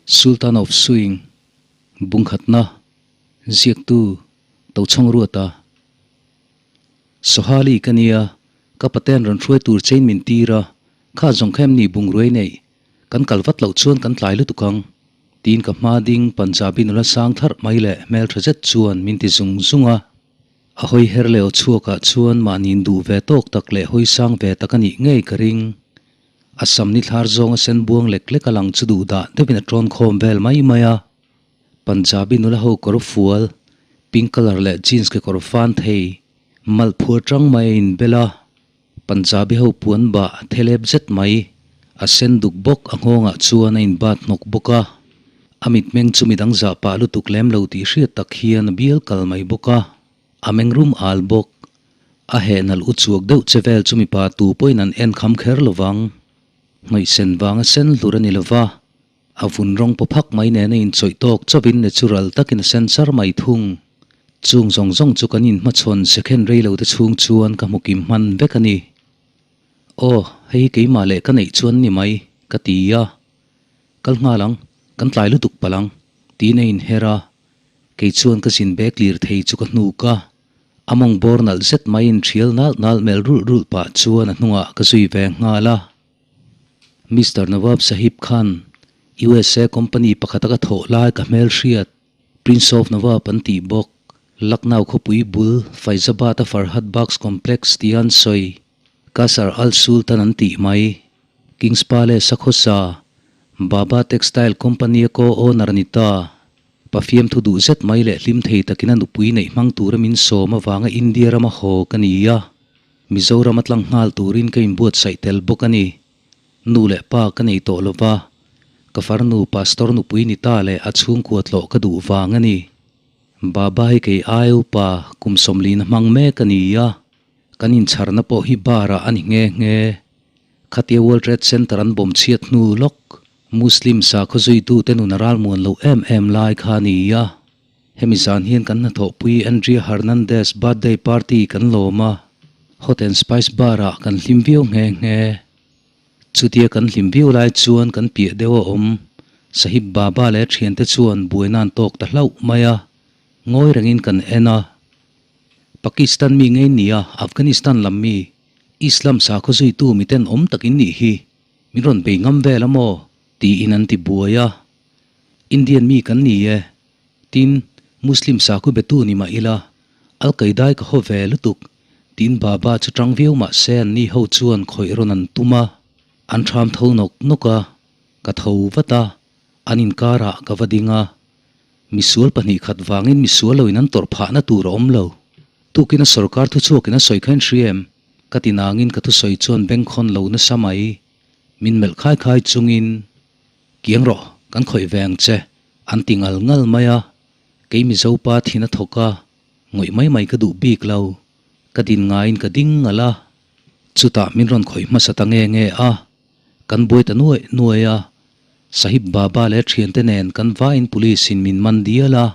Sultan of Swing, Bungkhatna, Ziaktu, Tochhawng Ruata. Sohali ka nia, ka paten rawn hruai tur chein min tir a, kha zawng kha em ni bungruai neih, kan kal vat loh chuan kan tlai lutuk ang, tiin ka hma ding Punjabi nula sang tharh mai leh hmeltha zet chuan min ti zung zung a. A hawi her leh aw chhuakah chuan mahniin duh ve tawk tak leh hawi sang ve tak a nih ngei ka ring. A sam ni thlar zawng a sen buang lek lek a lang chu duh dah deuhin a tawn khawm vel mai mai a. Punjabi nula ho kawr fual, pink colour leh jeans kekawr fan thei, malh phuar tang mai a inbel a. Punjabi ho puan bah thelep zet mai, a sen duk bawk a nghawngah chuan a inbat hnawk bawk a. A mitmeng chu midang zah pah lutuk lem lo tih hriat tak hian a bial kal mai bawk a. A mengrum al bawk. A heh nalh u chuak deuh che vel chu mipa tu pawhin an en kham kher lo vang. Hnaihsen vanga sen hlur a ni lo va, a vun rawng paw phak mai nena inchawih tawk chauhin natural takin a sen char mai thung. Chung zawng zawng chu kan inhmachhawn second rei lo te chhung chuan ka hmu kim hman vek a ni. Aw, hei hi keimah leh ka neih chuan ni mai, ka ti a. Kal nghal ang, kan tlai lutuk palh ang, tiin a inher a. Kei chuan ka zin bag lir thei chu ka hnuk a, a mawng bawr nalh zet maiin thial nalh nalh melh rulh rulh pah chuan a hnungah ka zui ve nghal a. Mister Nawab Sahib khan USA company pakhata ka thawh lai ka hmelhriat, Prince of Nawab an tih bawk, Lucknow khawpui bul Faizabad-a Farhat Bugs Complex tia an sawi, Qasr Al Sultan an tih mai, Kings Palace a khawsa, Baba Textile Company-a co-owner a ni ta. Pafiam thu duh zet mai leh hlim thei takin a nupui neih hmang tura min sawm avanga India rama haw ka ni a, Mizoram a tlang nghal turin ka inbuatsaih tel bawk a ni. Nu leh pa ka nei tawh lo va, ka farnu pastor nupui ni ta leh a chhungkua tlawh ka duh vang a ni. Baba hi kei ai upa kum sawmlina hmang mek a ni a, kan incharna pawh hi bar ah a ni nghe nghe. Khatia World Trade Center an bawm chhiat hnu lawk, Muslim sakhaw zuitute nun a ralmuan loh em em lai kha a ni a. Hemi zan hian kan hnathawhpui Andrea Hernandez birthday party kan lawm a, Hot and Spice Bar ah kan hlim viau nghe nghe. Chutia kan hlim viau lai chuan kan piah deuh a awm, Sahib Baba leh a thiante chuan buaina an tawk ta hlauh mai a, ngawi rengin kan en a. Pakistan mi ngei nia Afghanistan lam mi Islam sakhaw zuitu miten awm tak in nih hi, min rawn bei ngam vel a maw? tiin an ti buai a. Indian mi kan ni e, tin, Muslim sakhaw betu ni mah ila, Al-Qaeda-i ka haw ve lutuk, tiin Baba chu tang viau mah se an ni ho chuan khawih rawn an tum a, an tham tho nawk nawk a, ka tho vat a, an inkarah ka va ding a. Misual pahnih khat vangin misual loin an tawrh phahna tur a awm lo. Tukin a sorkar thuchhuakin a sawi kha in hria em? Ka ti nangin ka thusawi chuan bengkhawn lo nasa mai. Min melh khai khai chungin, Kiang rawh, kan khawih ve ang che, an ti ngal ngal mai a. Kei Mizo pa thin a thawk a, ngawih mai mai ka duh bik lo. Ka din ngaiin ka ding ngal a. Chutah min rawn khawih hmasa ta nge nge a. Kan buai ta nuaih nuaih a. Sahib Baba leh thiante nen kan vaiin police in min man dial a.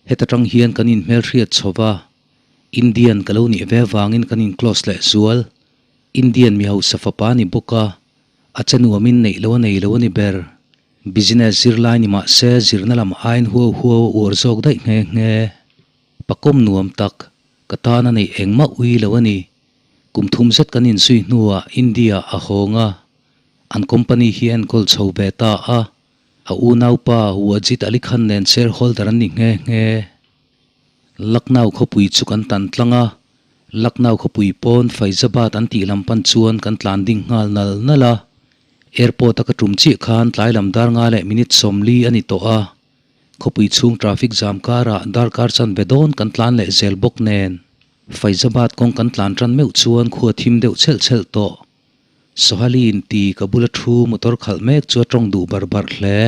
Heta tang hian kan inhmelhriat chho va, Indian ka lo nih ve vangin kan in close leh zual. Indian mi hausa fapa ni bawk a, a che nuamin neih lo a nei lo a ni ber. Business zirlai ni mah se zirna lam aiin huau huau a uar zawk daih nghe nghe. Pakawm nuam tak, ka tan a neih engmah ui lo a ni. Kum thum zet kan inzui hnuah India a hawng a, an company hi a enkawl chho ve ta a. A unaupa Wajid Ali Khan nen shareholder an ni nghe nghe. Lucknow khawpui chu kan tan tlang a, Lucknow khawpui pawn Faizabad an tih lam pan chuan kan tlan ding nghal nal nal a. Airport a ka tum chiah khan tlai lam dar nga leh minute 40 a ni tawh a. Khawpui chhung traffic jam karah darkar chanve dawn kan tlan leh zel bawk nen. Faizabad kawng kan tlan tan meuh chuan khua thim deuh chhelh chhelh tawh. Sohali in ti ka bula thu motor khalh mek chu a tawng duh bar bar hle.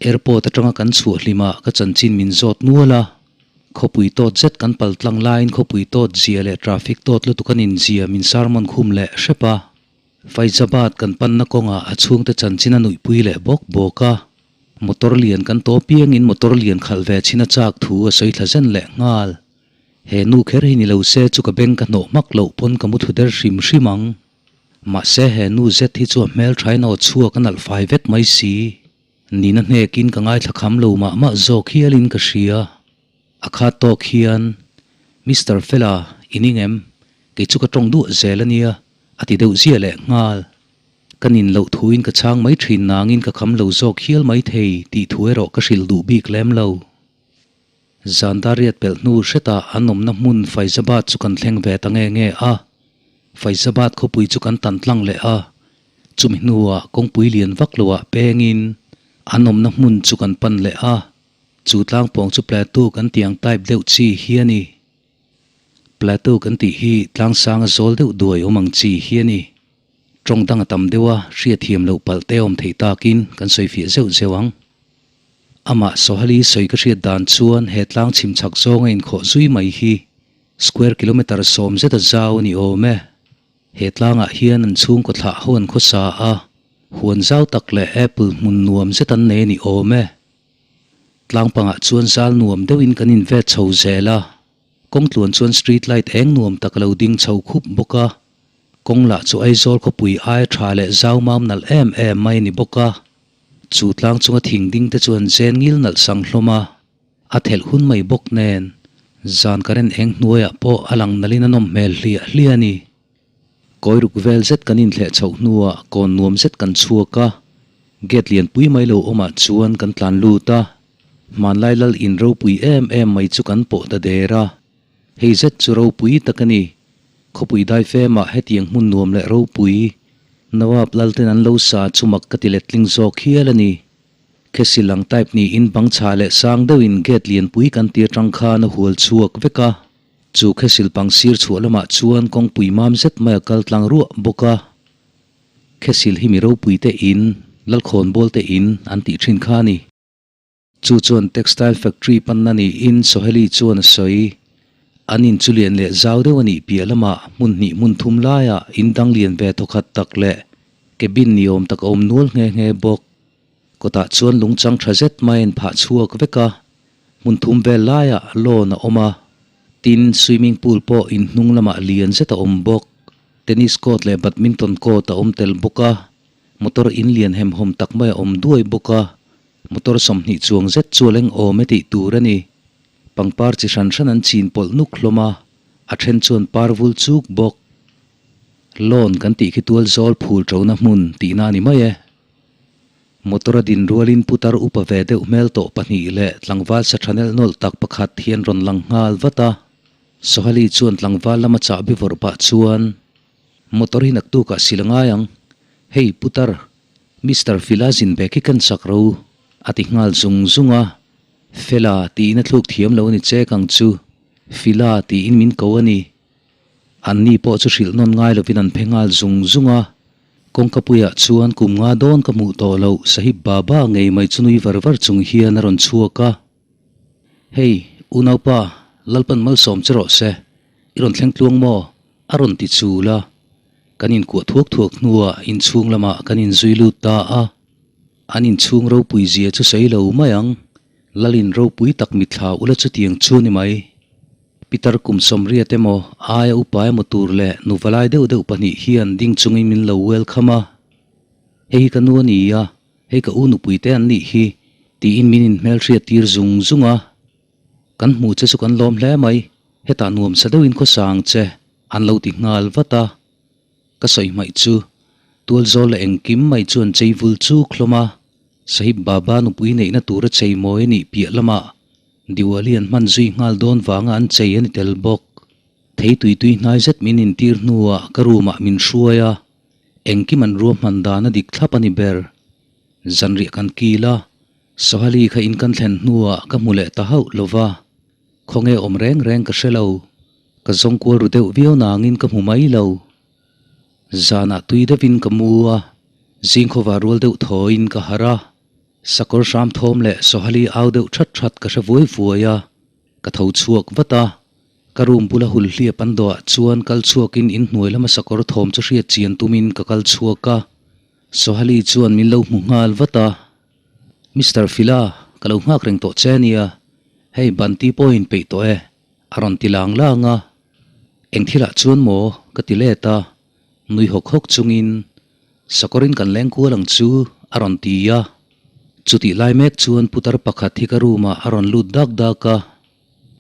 Airport atanga kan chhuah hlimah ka chanchin min zawt nual a. Khawpui tawt zet kan pal tlang laiin khawpui tawt zia leh traffic tawt lutuk an inzia min sermon khum leh hrep a. Faizabad kan panna kawngah a chhungte chanchin a nuihpui leh bawk bawk a. Motor lian kan tawp piangin motor lian khalh ve chhin a chak thu a sawi thla zen leh nghal. He nu kher hi ni lo se chu ka beng ka hnawh hmak loh pawn ka mu thu der hrim hrim ang. Mahse he nu zet hi chu a hmelthain aw chhuak a nalh fai vek mai si. Nina hnekin ka ngaithla kham lo mah mah zawk hialin ka hria. A khat tawk hian, Mister Fela, i ning em? Kei chu ka tawng duah zel a nia, a ti deuh ziah leh nghal. Ka nin loh thuin ka chhang mai thin nangin ka kham lo zawk hial mai thei tih thu erawh ka hrilh duh bik lem lo. Zan dariat pelh hnu hretah an awmna hmun Faizabad chu kan thleng ve ta nge nge a. Faizabad khawpui chu kan tan tlang leh a, chumi hnuah kawngpui lian vak loah pengin an awmna hmun chu kan pan leh a, chu tlangpawng chu plateau kan tih ang type deuh chi hi a ni. Plateau kan tih hi tlangsanga zawl deuh duai awm ang chi hi a ni. Tawng dang a tam deuh a, hriatthiam loh palh te awm theih takin kan sawi fiah zeuh zeuh ang. Amah Sohali sawi ka hriat dan chuan he tlang chhim chhak zawnga inkhawh zui mai hi square kilometre sawm zeta zau a ni awm e. He tlangah hian an chhungkaw thlah ho an khawsa a, huan zau tak leh apple hmun nuam zet an nei a ni awm e. Tlang pangah chuan zal nuam deuhin kan invet chho zel a, kawng tluan chuan street light eng nuam tak a lo ding chho khup bawk a. Kawng lah chu Aizawl khawpui aia tha leh zau mam nalh em em mai a ni bawk a. Chu tlang chunga thing ding te chuan zen ngil nalh sang hlawm a, a thelh hun mai bawk nen zan current eng hnuaiah pawh a lang nalhin a nawm hmel hliah hliah a ni. Kawi ruk vel zet kan inthleh chhoh hnuah kawn nuam zet kan chhuak a, gate lianpui mai lo awmah chuan kan tlan lut a, hmanlai lal in ropui em em mai chu kan pawh ta der a. Hei zet chu ropui tak a ni. Khawpui daifemah hetiang hmun nuam leh ropui Nawab Lalten an lo sa chu mak ka ti letling zawk hial a ni. Khesi lang type niin bang chhah leh sang deuhin gate lianpui kan tir tang khan a hual chhuak vek a. Chu khesil pang sir chhuah lamah chuan kawngpui mam zet mai a kal tlang ruah bawk a. Khesil hi mi ropui te in, Lalkhawnbawl te in an tih thin kha a ni. Chu chuan textile factory panna niin Soheli chuan a sawi. An in chu lian leh zau deuh a nih piah lamah hmun hnih hmun thum laiah in dang lian ve thawkhat tak leh cabin ni awm tak a awm nual nghe nghe bawk. Kawtah chuan lungchang tha zet mai a inphah chhuak vek a, hmun thum vel laiah lawn a awm a. Tin, swimming pool pawh in hnung lamah lian zet a awm bawk. Tennis court leh badminton court a awm tel bawk a, motor in lian hemhawm tak mai a awm duai bawk a. Motor 20 chuang zet chu a leng awm e tih tur a ni. Pangpar chi hran hran an chin pawlh nuk hlawm a, a then chuan par vul chuk bawk. Lawn kan tih khi tual zawl phul ṭona hmun tihna a ni mai e. Motor a din rualin putar upa ve deuh hmel tawh pahnih leh tlangval sa ṭha nelh nawlh tak pakhat hian rawn lang nghal vat a. Sohali chuan tlangval lama chahbi vawrh pah chuan motor hi naktukah sil a ngai ang. Hei putar Mister Fila zin bag hi kan chak ro, a ti nghal zung zung a. Fela tiin a thluk thiam lo a ni chek ang chu. Fila tiin min ko a ni. Anni pawh chu hrilh nawn ngai lovin an phe nghal zung zung a. Kawngka puiah chuan kum nga dawn ka hmuh tawh loh Sahib Baba ngei mai chu nui var var chung hian a rawn chhuak a. Hei, unaupa, Lalpan malsawm che rawh se. I rawn thleng tluang maw? A rawn ti chul a. Kan inkuah thuak thuak hnuah inchhung lamah kan inzui lut ta a. An inchhung ropui zia chu sawi lo mai ang. Lalin ropui tak mitthla ula chutiang chu ni mai. Pitar kum sawmriat emaw, aia upa emaw tur leh nuvalai deuh deuh pahnih hian ding chungin min lo welcome a. Hei hi ka nu a ni a, hei ka u nupui te an nih hi, tiin min inhmelhriat tir zung zung a. Kan hmuh che chu kan lawm hle mai, hetah nuamsa deuhin khawsa ang che, an lo ti nghal vat a. Ka sawi hmaih chu, tualzawl leh engkim mai chuan chei vul chuk hlawm a, Sahib Baba nupui neihna tura chei mawi a nih piah lamah Diwali an hman zui nghal dawn vanga an chei a ni tel bawk. Thei tui tui hnai zet min intir hnuah ka room ah min hruai a, engkim an ruahman dan a dik thlap a ni ber. Zanriah kan kil a, Sohali kha in kan thlen hnuah ka hmu leh ta hauh lo va, khawnge awm reng reng ka hre lo. Ka zawng kual ru deuh viau nangin ka hmu mai lo. Zanah tui deuhin ka mu a, zingkhawva rual deuh thawiin ka harh a, sakawr hram thawm leh Sohali au deuh that that ka hre vuai vuai a, ka tho chhuak vat a. Ka room bula hul hliap an dawhah chuan kal chhuakin inhnuai lama sakawr thawm chu hriat chian tumin ka kal chhuak a, Sohali chuan min lo hmu nghal vat a. Mister Fila, ka lo nghak reng tawh che ania, hei Banti pawh in peih tawh e, a rawn ti lang lang a. Eng thilah chuan maw? ka ti let a, nui hawk hawk chungin, Sakawrin kan leng kual ang chu, a rawn ti a. Chutih lai mek chuan putar pakhat hi ka room ah a rawn lut dak dak a,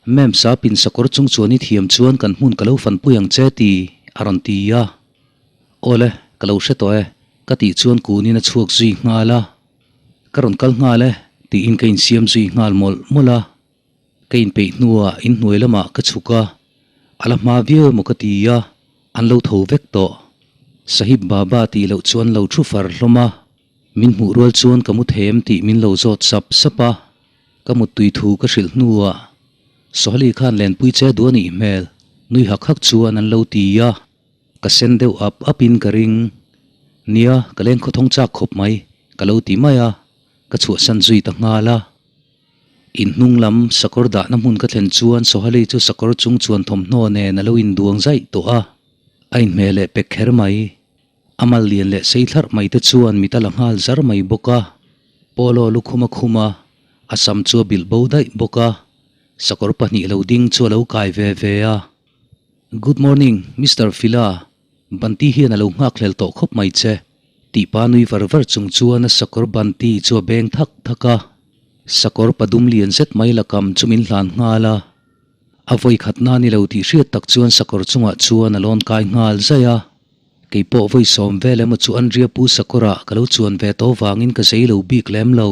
Ma'am Sapin sakawr chung chuan i thiam chuan kan hmun ka lo fanpui ang che ti a rawn ti a. Awle, ka lo hre tawh e, ka tih chuan kunin a chhuak zui nghal a. Ka rawn kal nghal e, tiin ka insiam zui nghal mawlh mawlh a. Ka inpeih hnuah inhnuai lamah ka chhuk a, a la hma viau emaw ka ti a, an lo tho vek tawh. Sahib Baba tih loh chu an lo thu far hlawm a, min hmuh rual chuan ka mu them tih min lo zawt sap sap a, ka muttui thu ka hrilh hnuah Sohali khan lenpui che duh a nih hmel, nui hak hak chuan an lo ti a. Ka sen deuh ap ap in ka ring. Nia, ka leng khawthawng chak khawp mai, ka lo ti mai a, ka chhuahsan zui ta nghal a. Inhnung lam sakawr dahna hmun ka thlen chuan Sohali chu sakawr chung chuan thawmhnaw nen a lo induang zaih tawh a, a inhmeh leh pek kher mai. A mal lian leh sei thlarh mai te chuan mit a la nghal zar mai bawk a, Polo lukhum a khum a, a sam chu a bilh bo daih bawk a, sakawr pahnih lo ding chu a lo kai ve ve a. Good morning, Mister Fila, Banti hian a lo nghakhlel tawh khawp mai che, tih pa nui var var chung chuan a sakawr Banti chu a beng thak thak a. Sakawr padum lian zet mai lakam chu min hlan nghal a. A vawi khat na ni lo tih hriat tak chuan sakawr chungah chuan a lawn kai nghal zaih a. Kei pawh vawi sawm vel emaw chu Andria pu sakawrah ka lo chuan ve tawh vangin ka zei lo bik lem lo.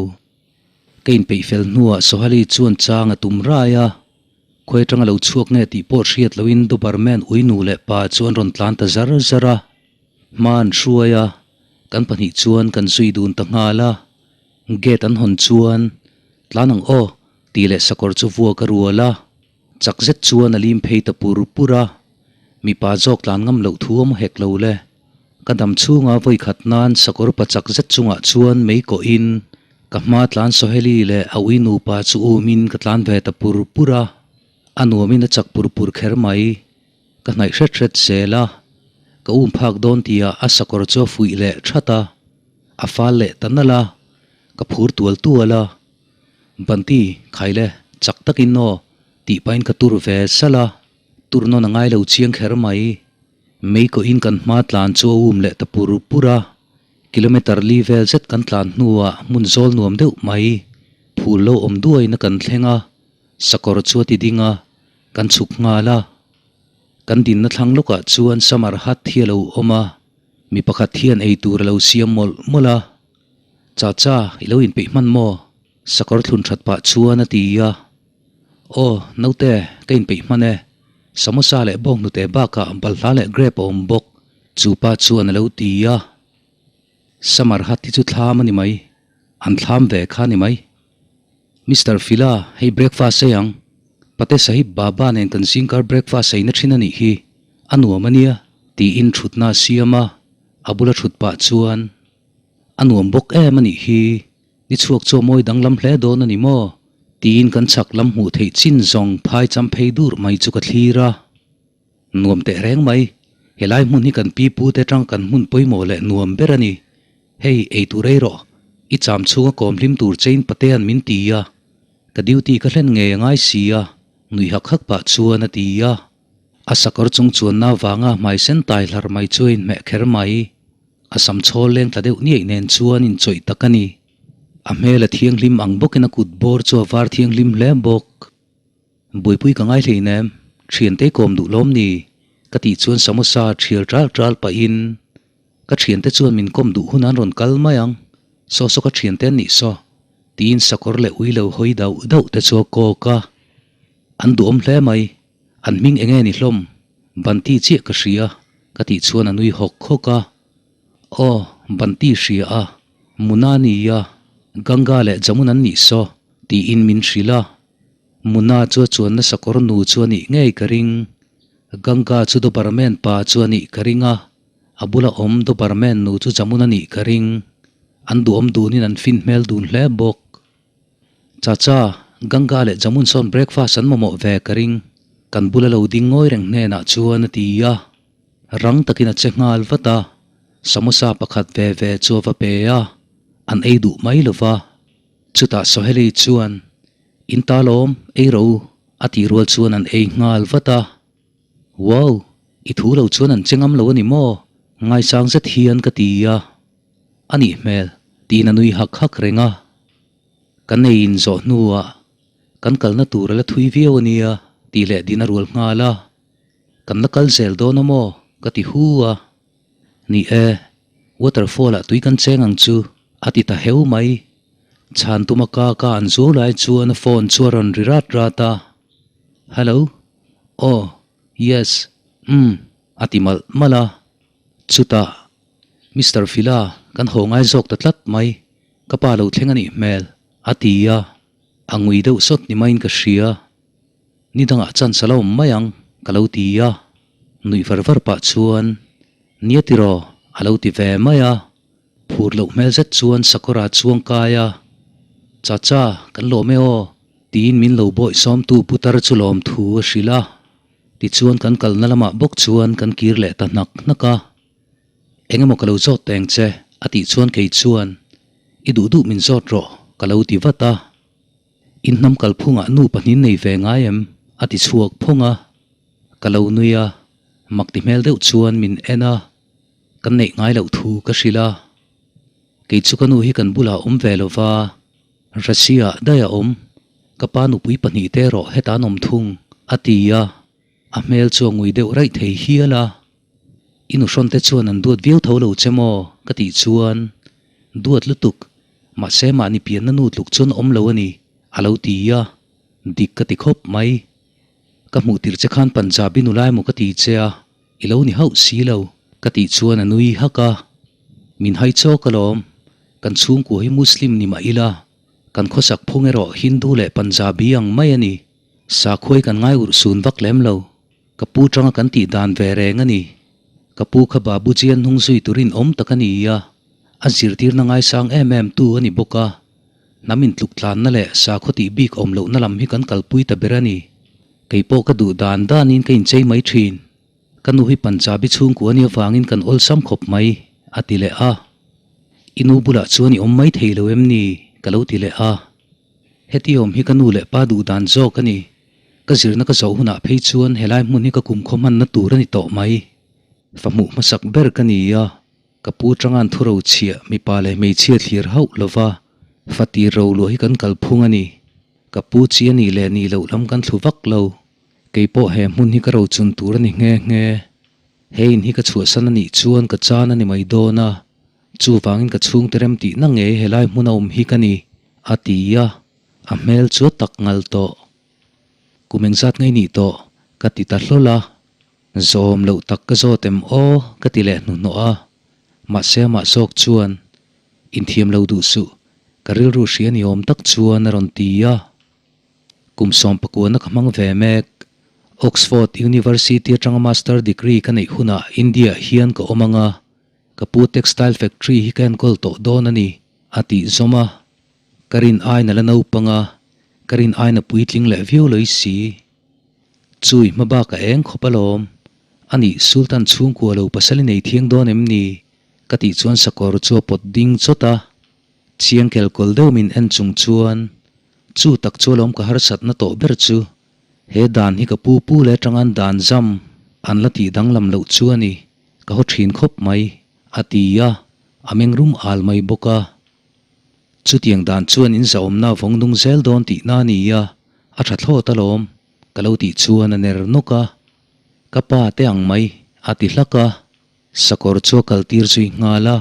Ka inpeih fel hnuah Sohali chuan chang a tum rai a. Khawi atanga lo chhuak nge tih pawh hriat loin Doberman ui nu leh pa chu an rawn tlan ta zar zar a. Hma an hruai a, kan pahnih chuan kan zui dun ta nghal a. Gate an hawn chuan, Tlan ang aw, tih leh sakawr chu vuak a rual a. Chak zet chuan a lim phei ta pur pur a. Mipa zawk tlan ngam loh thu awm hek lo le. Ka dam chhunga vawi khat nan sakawr pa chak zet chungah chuan mei kawhin ka hma tlan Soheli leh a ui nupa chu umin ka tlan ve ta pur pur a. A nuamin a chak pur pur kher mai. Ka hnaih hret hret zel a. Ka um phak dawn tihah a sakawr chu a fuih leh that a. A fal leh ta nalh a. Ka phur tual tual a. Banti, khai le, chak takin aw, tih pahin ka tur ve salh a. Tur nawn a ngai lo chiang kher mai. Mei kawhin kan hma tlan chu a um leh ta pur pur a, kilometre li vel zet kan tlan hnuah hmun zawl nuam deuh mai, phul lo awm duaina kan thleng a, sakawr chu a ti ding a, kan chhuk nghal a. Kan dinna thlang lawkah chuan summer hut hi a lo awm a, mi pakhat hian ei tur a lo siam mawlh mawlh a. Chacha, i lo inpeih hman maw? Sakawr thlun that pah chuan a ti a. Aw, naute, ka inpeih hman e. Samosa leh bawng hnute bakah balhla leh grape a awm bawk, chu pa chuan a lo ti a. Summer hut hi chu thlam a ni mai, an thlam ve kha a ni mai. Mister Fila, hei breakfast ei ang. Pate Sahib Baba nen kan zingkar breakfast eina thin a nih hi, a nuam a nia, tiin thutna a siam a, a bula thut pah chuan, A nuam bawk em a nih hi. Ni chhuak chu a mawi danglam hle dawn a ni maw? Tiin kan chhak lam hmuh theih chin zawng phai cham phei dur mai chu ka thlir a. Nuam teh reng mai, helai hmun hi kan pi pu te atang kan hmun pawimawh leh nuam ber a ni. Hei, ei tur ei rawh, i cham chhunga kawm hlim tur chein patean min ti a, ka duty ka hlen ngei a ngai si a, nui hak hak pah chuan a ti a. A sakawr chung chuanna avanga hmai sen tai hlar mai chu a inhmeh kher mai. A sam chhawl leng tla deuh niaih nen chuan inchawih tak a ni. A hmel a thianghlim ang bawkin a kut bawr chu a var thianghlim hle bawk. Buaipui ka ngai hlein em? Thiante i kawm duh lawm ni? Ka tih chuan samosa thial ral ral pahin ka thiante chuan min kawm duh hun an rawn kal mai ang. Saw saw ka thiante an nih saw. Tiin sakawr leh ui lo hawi dauh dauh te chu a kawk a. An duhawm hle mai. An hming enge ni hlawm? Banti chiah ka hria, ka tih chuan a nui hawk hawk a. Aw, Banti hria a, Muna nia, Ganga leh Jamun an nih saw, tiin min hrilh a. Muna chu a chuanna sakawr nu chu a nih ngei ka ring. Ganga chu Doberman pa chu a nih ka ring a, a bula awm Doberman nu chu Jamun a nih ka ring. An duhawm dunin an fin hmel dun hle bawk. Chacha, Ganga leh Jamun sawn breakfast an mamawh ve ka ring. Kan bula lo ding ngawi reng hnenah chuan a ti a. Rang takin a che nghal vat a, samosa pakhat ve ve chu a va pe a, an ei duh mai lo va. Chutah Soheli chuan, In ta lawm, ei ro u, a tih rual chuan an ei nghal vat a. Wow, i thu lo chuan an che ngam lo a ni maw? Ngaisang zet hian ka ti a. A nih hmel, tiin a nui hak hak reng a. Kan ei in zawh hnuah kan kalna tur a la thui viau a nia tih leh din a rual nghal a. Kan la kal zel dawn a maw? ka ti hu a. Ni e, waterfall ah tui kan cheng ang chu a ti ta heu mai. Chhan tuma ka ka an zuau lai chuan a phone chu a rawn ri rat rat a. Hello? Aw, yes, umm a ti malh malh a. Chutah, Mister Fila, kan haw ngai zawk ta tlat mai, ka pa lo thleng a nih hmel, a ti a, a ngui deuh sawt ni maiin ka hria. Ni dangah chance a la awm mai ang, ka lo ti a, nuih var var pah chuan, Nia tiraw, a lo ti ve mai a, phur loh hmel zet chuan sakawra chuang kai a, Chacha, kan lawm e aw, tiin min lo bawih sawmtu putar chu lawmthu a hrilh a. Tichuan kan kalna lamah bawk chuan kan kir leh ta hnak hnak a. Eng emaw ka lo zawt teng che a tih chuan kei chuan I duh duh min zawt rawh ka lo ti vat a. In hnam kalphungah nu pahnin nei ve ngai em? a ti chhuak phawng a. Ka lo nui a, mak ti hmel deuh chuan min en a, kan neih ngai loh thu ka hrilh a. Kei chu ka nu hi kan bulah awm ve lo va, Russia-ah daih a awm, ka pa nupui pahnihte erawh heta an awm thung, a ti a, a hmel chu a ngui deuh raih thei hial a. I nuhrawnte chuan an duat viau tho lo che maw? ka tih chuan, Duat lutuk, mahse mahni pianna nu tluk chuan awm lo a ni, a lo ti a, dik ka ti khawp mai. Ka hmuh tirh che khan Punjabi nula emaw ka ti che a, I lo ni hauh si lo, ka tih chuan a nui hak a. Min hai chawk alawm, kan chhungkua hi Muslim ni mah ila, kan khawsak phung erawh Hindu leh Punjabi ang mai a ni. Sakhuai kan ngai urh sun vak lem lo, ka pu tanga kan tih dan ve reng a ni. Ka pu kha Babuji an hnung zui turin awm tak a ni a, a zirtirna ngaisang em em tu a ni bawk a. Hnam intluk tlanna leh sakhaw tih bik awm lohna lam hi kan kalpui ta ber a ni. Kei pawh ka duh dan danin ka inchei mai thin. Ka nu hi Punjabi chhungkua nia vangin kan awlsam khawp mai, a ti leh a. I nu bulah chuan i awm mai thei lo em ni? ka lo ti leh a. Heti awm hi ka nu leh pa duh dan zawk a ni. Ka zirna ka zawh hunah phei chuan helai hmun hi ka kumkhaw hmanna tur a ni tawh mai. Fa hmuh hmasak ber ka ni a. Ka pu tanga'n thu ro chhiah mipa leh hmeichhia thlir hauh lova fa tir ro luah hi kan kalphung a ni. Ka pu chi a nih leh nih loh lam kan thlu vak lo. Kei pawh he hmun hi ka ro chun tur a ni nghe nghe. He in hi ka chhuahsan a nih chuan ka chan a ni mai dawn a, chuvangin ka chhungte rem tihna ngei helai hmun a awm hi ka ni, a ti a, a hmel chu a tak ngal tawh. Kum engzat ngei nih tawh? ka ti ta hlawl a. Zawm loh tak ka zawt em aw ka ti leh hnuhnawh a, mahse amah zawk chuan inthiam lo duh suh, ka rilru hria ni awm tak chuan a rawn ti a. Kum sawmpakuana ka hmang ve mek, Oxford University atanga Master Degree ka neih hunah India hian ka awm ang a, ka pu textile factory hi ka enkawl tawh dawn a ni, a tih zawm a. Ka rin aina la naupang a, ka rin aina puitling leh viau loi si. Chui hma bak a eng khawp alawm. A nih Sultan chhungkua lo pasal i nei thiang dawn em ni? Ka tih chuan sakawr chu a pawt ding chawt a. Chiang kel kawl deuh min en chung chuan, Chu tak chu alawm ka harsatna tawh ber chu. He dan hi ka pu pu leh atanga'n dan zam an la tih danglam loh chu a ni. Ka haw thin khawp mai, a ti a, a meng rum al mai bawk a. Chutiang dan chuan in zahawmna vawng nung zel dawn tihna a ni a, a tha thlawt alawm, ka lo tih chuan a ner nawk a. Ka pa te ang mai, a ti hlak a. Sakawr chu a kal tir zui nghal a,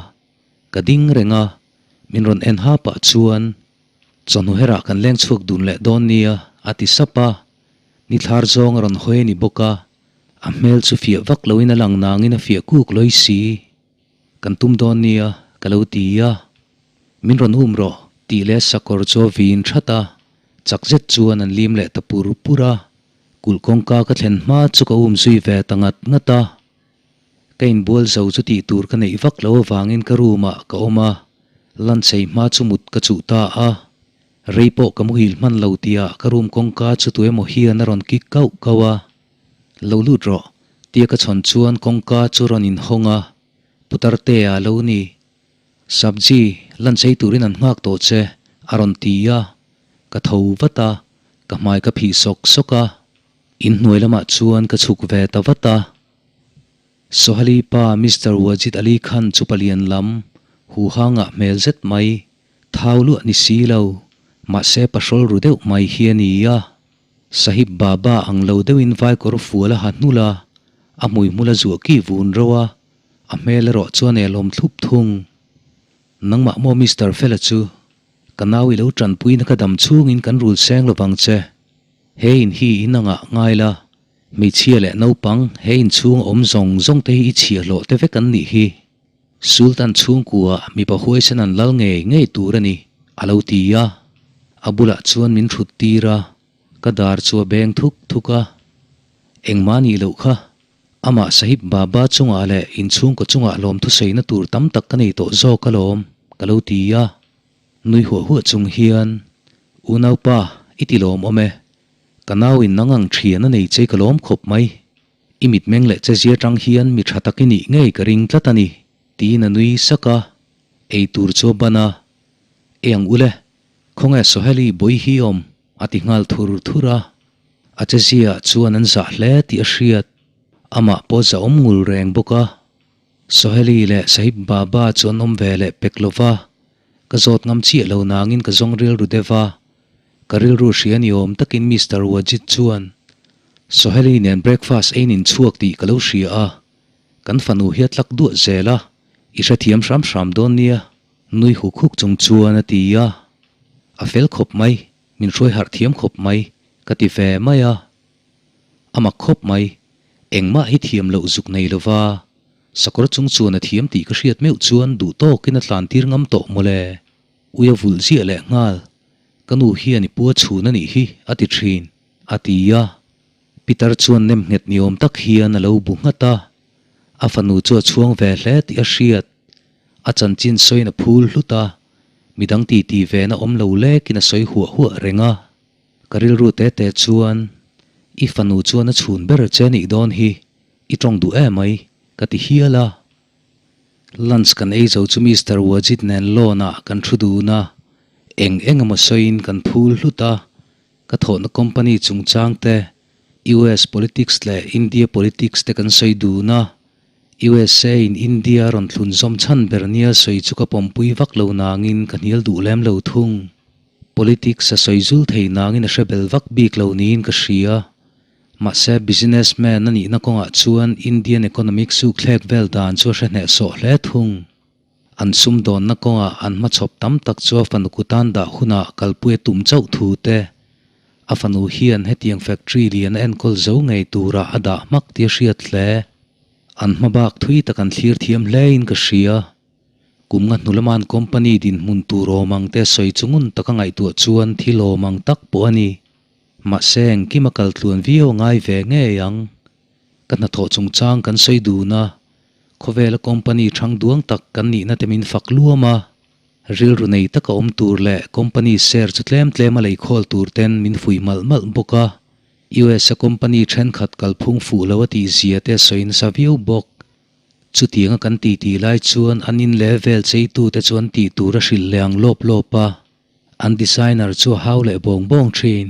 ka ding reng a, min rawn en ha pah chuan, Chawhnu herah kan leng chhuak dun leh dawn nia, a ti sap a. Ni thlar zawng a rawn hawi a ni bawk a, a hmel chu fiah vak loin a lang nangin a fiah kuk lawi si. Kan tum dawn nia, ka lo ti a. Min rawn um rawh, tih leh sakawr chu a vin that a, chak zet chuan an lim leh ta pur pur a. Kulh kawngka ka thlen hma chu ka um zui ve ta ngat ngat a. Ka inbual zo chu tih tur ka neih vak lo avangin ka room ah ka awm a, lunch ei hma chu mut ka chuh ta a. Rei pawh ka muhil hman lo tihah ka room kawngka chu tuemaw hian a rawn kik kauh kauh a. Lo lut rawh, tia ka chhawn chuan kawngka chu rawn inhawng a, Putarte a lo ni. Sabji, lunch ei turin an nghak tawh che, a rawn ti a. Ka tho vat a, ka hmai ka phih sawk sawk a. Inhnuai lamah chuan ka chhuk ve ta vat a. Sohali pa Mister Wajid Ali Khan chu palian lam, huhangah hmel zet mai, thau luah ni si lo. Mahse pahrawl ru deuh mai hi a ni a. Sahib Baba ang lo deuhin vai kawr fual a ha hnul a, a hmuihmul a zuah ki vun ro a, a hmel erawh chuan elawm thlup thung. Nangmah maw Mister Fela chu, ka nau i lo tanpuina ka dam chhungin kan rul seng lovang che. He in hi in angah ngai la, hmeichhia leh naupang he in chhung a awm zawng zawng te hi i chhiahhlawh te vek an nih hi. Sultan chhungkua mipa huaisen an lal ngei ngei tur a ni, a lo ti a. A bulah chuan min thut tir a, ka dar chu a beng thuk thuk a. Engmah nih loh kha, amah Sahib Baba chungah leh inchhungkaw chungah lawmthusaina tur tam tak ka nei tawh zawk alawm, ka lo ti a. Nui huah huah chung hian, Unaupa, i ti lawmawm e. Ka nauin nang ang thian a nei che ka lawm khawp mai. I mitmeng leh che zia tang hian mi tha tak i nih ngei ka ring tlat a ni, tiin a nui sak a, ei tur chu a ban a. Ei ang ule, khawnge Soheli bawi hi awm? a ti nghal thur thur a. A che ziaah chuan an zah hle tih a hriat, amah pawh zahawm ngul reng bawk a. Soheli leh Sahib Baba chu an awm ve leh pek lo va, ka zawt ngam chiah lo nangin ka zawng rilru deuh a. Ka rilru hria ni awm takin Mister Wajid chuan Soheli nen breakfast eiin in chhuak tih ka lo hria a, kan fanu hi a tlak duah zel a, i hrethiam hram hram dawn nia, nui huk huk chung chuan a ti a. A fel khawp mai, min hruai harh thiam khawp mai, ka ti ve mai a. A mak khawp mai, engmah hi thiam loh zuk nei lova, sakawr chung chuan a thiam tih ka hriat meuh chuan duh tawkin a tlan tir ngam tawh mawle. Ui a vulh ziah leh nghal, ka nu hian i pua chhun a nih hi a ti thin, a ti a. Peter chuan nem nghet ni awm tak hian a lo bu nghat a, a fanu chu a chhuang ve hle tih a hriat. A chanchin sawiin a phul hlut a, midang titi vena awm lo lekin a sawi huah huah reng a. Ka rilru te te chuan, I fanu chuan a chhun ber che a nih dawn hi, i tawng duh emai, ka ti hial a. Lunch kan ei zo chu Mister Wajid nen lawn ah kan thu dun a, eng eng emaw sawiin kan phul hlut a, ka thawhna company chungchang te, US politics leh India politics te kan sawi dun a, USA in India a rawn thlun zawm chhan ber nia sawi chu ka pawmpui vak lo nangin ka hnial duh lem lo thung. Politics a sawi zul thei nangin a hre bel vak bik lo niin ka hria. Mahse, businessman a nihna kawngah chuan Indian economic suk thlek vel dan chu a hre hnehsawh hle thung. An sumdawnna kawngah an hmachhawp tam tak chu a fanu kutan dah hunah kalpui a tum chauh thu te, a fanu hian hetiang factory lian a enkawl zo ngei turah a dah hmak tih a hriat hle. An hmabak thui tak an thlir thiam hlein ka hria. Kum nga hnu lama an company dinhmun tur awm ang te sawi chu ngun taka ngaihtuah chuan thil awm ang tak pawh a ni. Mahse engkim a kal tluan viau a ngai ve ngei ang. Ka hnathawh chungchang kan sawi dun a, khawvela company thang duang tak kan nihna te min fak luam a, rilru nei taka awm tur leh company share chu tlem tlem a lei khawl tur ten min fuih malh malh bawk a, US a company thenkhat kalphung fuh lo a tih zia te sawi nasa viau bawk. Chutianga kan titi lai chuan an in leh vel cheitute chuan tih tur a hrilh leh ang lawp lawp a. An designer chu a hau leh bawng bawng thin.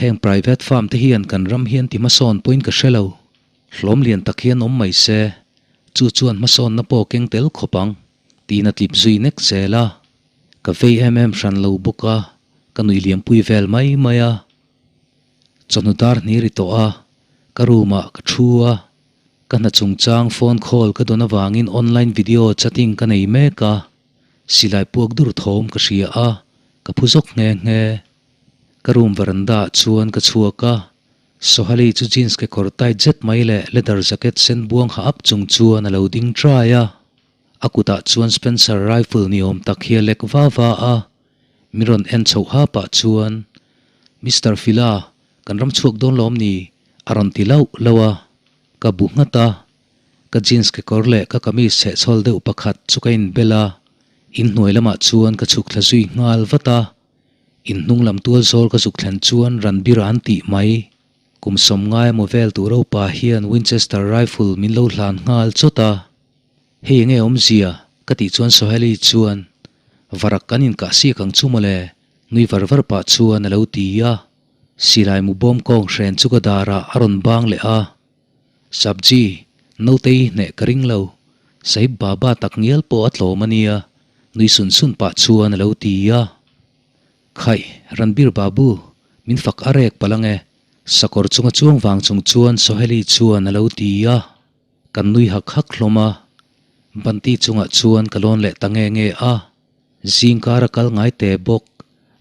Heng private farm te hian kan ram hian ti hmasawn pawhin ka hre lo. Hlawm lian tak hian awm mai se, chu chuan hmasawnna pawh keng tel khawp ang, tiin a tlip zui nek zel a. Ka vei em em hran lo bawk a, ka nuih liampui vel mai mai a. Chawhnu dar hnih ri tawh a, ka room ah ka thu a. Ka hna chungchang phone call ka dawn avangin online video chatting ka nei mek a. Silai puak dur thawm ka hria a, ka phu zawk nghe nghe. Ka room veranda ah chuan ka chhuak a, Sohali chu jeans kekawr tight zet mai leh leather jacket sen buang ha ap chung chuan a lo ding trai a. A kutah chuan Spencer rifle ni awm tak hi a lek va va a, min rawn en chhoh ha pah chuan, Mister Fila, kan ram chhuak dawn lawm ni? a rawn ti lauh lauh a, ka bu nghat a. Ka jeans kekawr leh ka kamis chhehchhawl deuh pakhat chu ka inbel a, inhnuai lamah chuan ka chhuk thla zui nghal vat a. Inhnung lam tual zawl ka zuk thlen chuan Ranbir an tih mai. Kum sawmngai emaw vel tur upa hian Winchester rifle min lo hlan nghal chawt a. Hei enge awmzia? ka tih chuan Soheli chuan, Varak kan inkah siak ang chu mawle, nui var var pah chuan a lo ti a. Silai mu bawm kawng hren chu ka darah a rawn bang leh a. Sabji, Nautei hneh ka ring lo, Sahib Baba tak ngial pawh a tlawm a nia, nui sun sun pah chuan a lo ti a. Khaih, Ranbir Babu, min fak a rek palh ange, sakawr chunga chuang vang chung chuan Soheli chuan a lo ti a. Kan nui hak hak hlawm a, Banti chungah chuan ka lawn leh ta nge nge a. Zingkar a kal ngai teh bawk,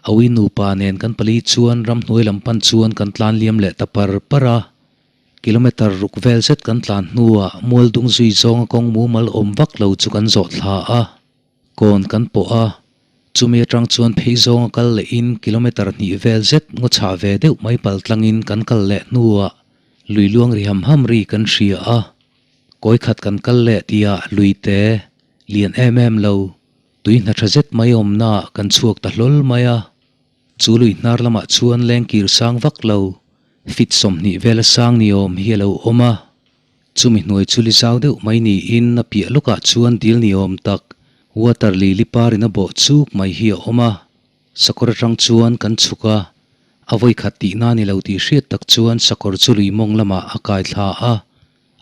a ui nupa nen kan pali chuan ramhnuai lam pan chuan kan tlan liam leh ta par par a. Kilometre ruk vel zet kan tlan hnuah mualdung zui zawnga kawng mumal awm vak lo chu kan zawh thla a. Kawn kan pawh a, chumi atang chuan phei zawnga kal lehin kilometre hnih vel zet ngaw chhah ve deuh mai pal tlangin kan kal leh hnuah lui luang ri ham ham ri kan hria a. Kawi khat kan kal leh tihah lui te lian em em lo, tui hna tha zet mai awmnaah kan chhuak ta hlawl mai a. Chu lui hnar lamah chuan lengkir sang vak lo, fit 20 vela sang ni awm hi a lo awm a. Chumi hnuai chu li zau deuh mai niin a piah lawkah chuan dil ni awm tak water lily par in a bawh chuk mai hi a awm a. Sakawr atang chuan kan chhuk a, a vawi khat tihna ni lo tih hriat tak chuan sakawr chu lui mawng lamah a kai thla a,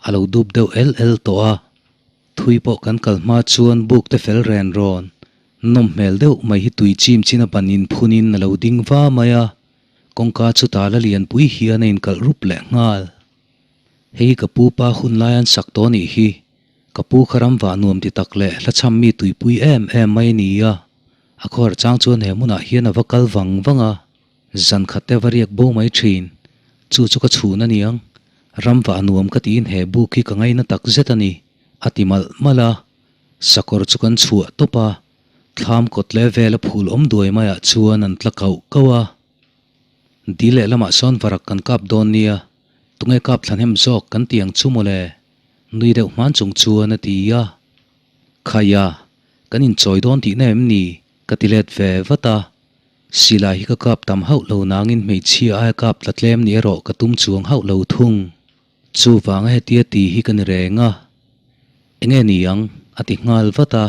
a lo dup deuh el el tawh a. Thui pawh kan kal hma chuan buk te fel ren rawn nawm hmel deuh mai hi tui chim chin a ban in phun in a lo ding va mai a, kawngka chu tala lianpui hian a inkalh rup leh nghal. Hei hi ka pu pa hun lai an sak tawh anih hi, ka pu kha ram vah nuam ti tak leh hla chham mi tuipui em em mai a ni a, a khawhar chang chuan he hmunah hian a va kal vang vang a, zan khat te va riak bo mai thin, chu chu ka chhun a niang, ram vah nuam ka tiin he buk hi ka ngaina tak zet a ni, a ti malh malh a, sakawr chu kan chhuah tawp a, thlam kawt leh vel a phul awm duai maiah chuan an tla kauh kauh a. Dil leh lamah sawn varak kan kap dawn nia, tunge kap thlahnem zawk kan ti ang chu mawle, nui deuh hman chung chuan a ti a. Khaia, kan inchawi dawn tihna em ni? ka ti let ve vat a. Silai hi ka kap tam hauh lo nangin hmeichhia aia kap tla tlem ni erawh ka tum chuang hauh lo thung. Chuvanga hetia ti hi ka ni reng a. Enge ni ang? a ti nghal vat a,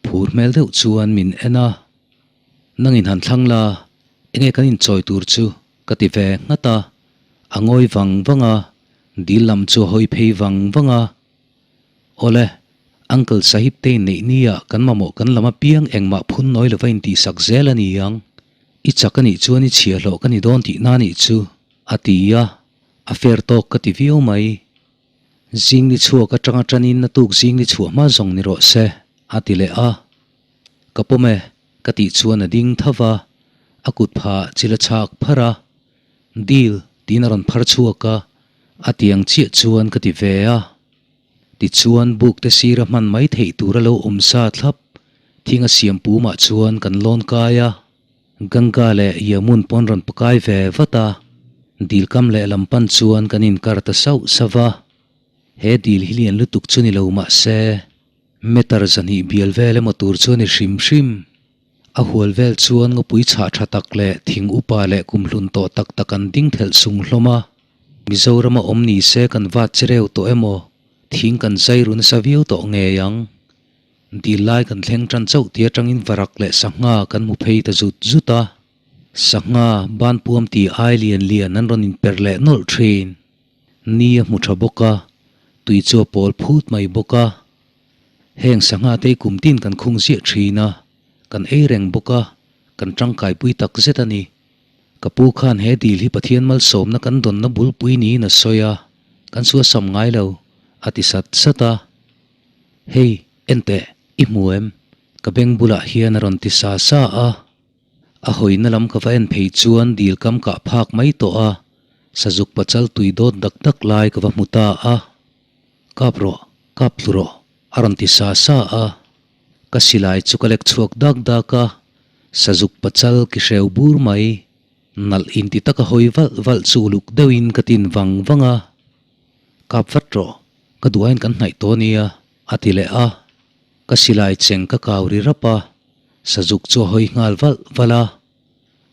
phur hmel deuh chuan min en a. Nangin han thlang la, enge kan inchawi tur chu ka ti ve nghat a, a ngawi vang vang a, dil lam chu a hawi phei vang vang a. Awle, Uncle Sahib te inneih nia kan mamawh kan lam apiang engmah phun nawi lova intihsak zel a ni ang. I chak a nih chuan i chhiahhlawh ka ni dawn tihna a nih chu, a ti a, a fair tawk ka ti viau mai. Zing ni chhuak atanga tanin a tuk zing ni chhuah hma zawng ni rawh se, a ti leh a. Ka pawm e, ka tih chuan a ding tho va, a kut phah chil a chhak pharh a. Deal, tiin a rawn phar chhuak a, a tiang chiah chuan ka ti ve a. Tichuan buk te sira hman mai theih tur a lo awm sa thlap, thing a siam pumah chuan kan lawn kai a. Ganga leh Yamun pawn rawn pakai ve vat a, dil kam lehlam pan chuan kan inkar ta sauh sauh va. He dil hi lian lutuk chu ni lo mah se, Meter 200 bial vel emaw tur chu a ni hrim hrim. A hual vel chuan ngawpui chhah tha tak leh thing upa leh kumhlun tawh tak tak an ding thelh sung hlawm a. Mizorama awm ni se kan vat che reu tawh emaw, thing kan zai ru nasa viau tawh ngei ang. Dil lai kan thleng tan chauh ti atangin varak leh sangha kan hmu phei ta zut zut a. Sangha banpuam ti ai lian lian an rawn inper leh nawlh thin. Ni a hmu tha bawk a, tui chu a pawl phut mai bawk a. Heng sangha te hi kum tin kan khung ziah thin a, kan ei reng bawk a, kan tangkaipui tak zet a ni. Ka pu khan he dil hi Pathian malsawmna kan dawnna bulpui niin a sawi a, kan suasam ngai lo, a ti sat sat a. Hei, en teh, i hmu em? Ka beng bulah hian a rawn ti sa sa a. A hawina lam ka va en phei chuan dil kam kah phak mai tawh a, sazuk pachal tui dawt dak dak lai ka va hmu ta a. Kap rawh, kap tlu rawh, a rawn ti sa sa a. Ka silai chu ka lek chhuak dak dak a, sazuk pachal ki hreu bur mai, nalh inti taka hawi valh valh chu uluk deuhin ka tin vang vang a. Kap vat rawh, ka duain kan hnaih tawh nia, a ti leh a. Ka silai cheng ka kau ri rap a, sazuk chu a hawi nghal valh valh a.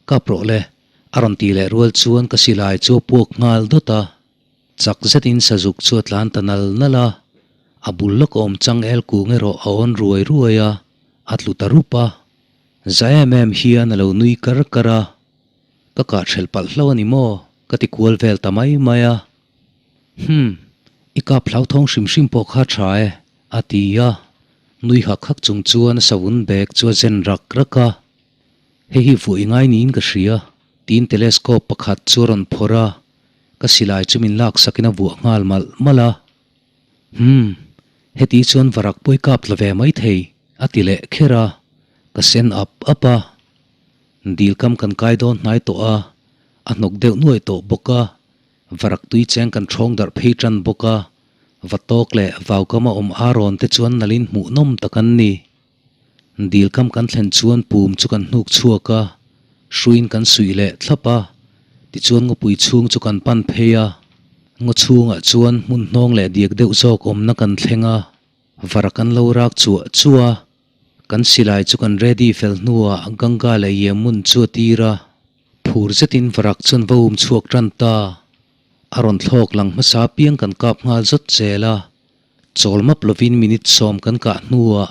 Kap rawh le, a rawn tih leh rual chuan ka silai chu a puak nghal dawt a. Chak zetin sazuk chu a tlan ta nal nal a, a bul lawk awm chang el kung erawh a awn ruai ruai a, a tlu ta rup a. Za em em hian a lo nui kar kar a, Ka kah hrelh palh hlo a ni maw? ka ti kual vel ta mai mai a. Hum, i kap hlauthawng hrim hrim pawh kha tha e, a ti a. Nui hak hak chung chuan a savun bag chu a zen rak rak a. Hei hi vuah i ngai niin ka hria, tiin telescope pakhat chu a rawn phawrh a, ka silai chu min laksakin a vuah nghal malh malh a. Umm, heti chuan varak pawi kap tla ve maithei, a ti leh kher a, ka sen ap ap a. Dil kam kan kai dawn hnai tawh a, a hnawk deuh nuai tawh bawk a, varak tui cheng kan ṭhawng darh phei ṭan bawk a, va tawk leh vau kama awm arawn te chuan nalhin hmuhnawm tak an ni. Dil kam kan thlen chuan pum chu kan hnuk chhuak a, hruiin kan suih leh thlap a, tichuan ngawpui chhung chu kan pan phei a, ngaw chhungah chuan hmun hnawng leh diak deuh zawk awmna kan thleng a, varak an lo rak chuah chuah a, kan silai chu kan ready fel hnuah Ganga leh Yemun chu a tir a, phur zetin varak chuan va um chhuak tan ta, a rawn thlawk lang hmasa piang kan kap nghal zawt zel a. Chawl map lovin minute sawm kan kah hnuah,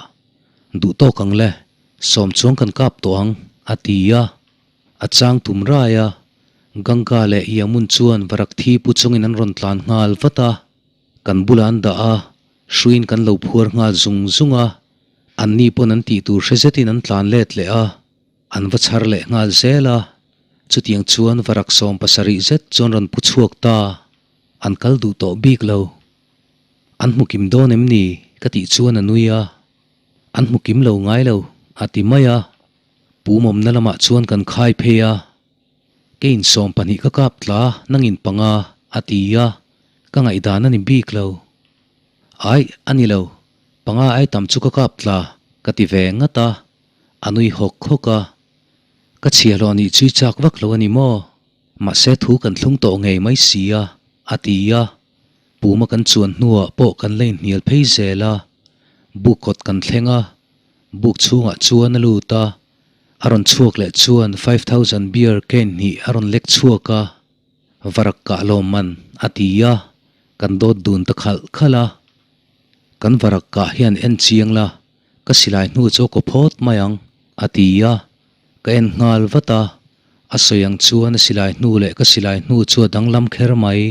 Duh tawk ang le, sawm chuang kan kap tawh ang, a ti a. A chang tum rai a, Ganga leh Yamun chuan varak thi pu chungin an rawn tlan nghal vat a. Kan bulah an dah a, hruiin kan lo phuar nghal zung zung a. Anni pawn an tih tur hre zetin an tlan let leh a, an va chhar leh nghal zel a. Chutiang chuan varak 70 zet chuan rawn pu chhuak ta, an kal duh tawh bik lo. An hmu kim dawn em ni? ka tih chuan a nui a, An hmu kim lo ngai lo, a ti mai a. Pumawmna lamah chuan kan khai phei a, Kei in 20 ka kap tla, nangin panga, a ti a, ka ngaihdan a ni bik lo. Aih, a ni lo, panga ai tam chu ka kap tla, ka ti ve ngat a, a nui hawk hawk a. Ka chhiahhlawh nih chu i chak vak lo a ni maw? Mahse thu kan thlung tawh ngei mai si a, a ti a. Puma kan chuan hnuah pawh kan la inhnial phei zel a, buk kawt kan thleng a, buk chhungah chuan a lut a, a rawn chhuak leh chuan 5000 beer cane hnih a rawn lek chhuak a, varak kah lawm man a ti a, kan dawt dun ta khalh khalh a. Kan varak kah hian en chiang la, ka silai hnu chu a kaw phawt mai ang, a ti a, ka en nghal vat a, a sawi ang chuan a silai hnu leh ka silai hnu chu a danglam kher mai.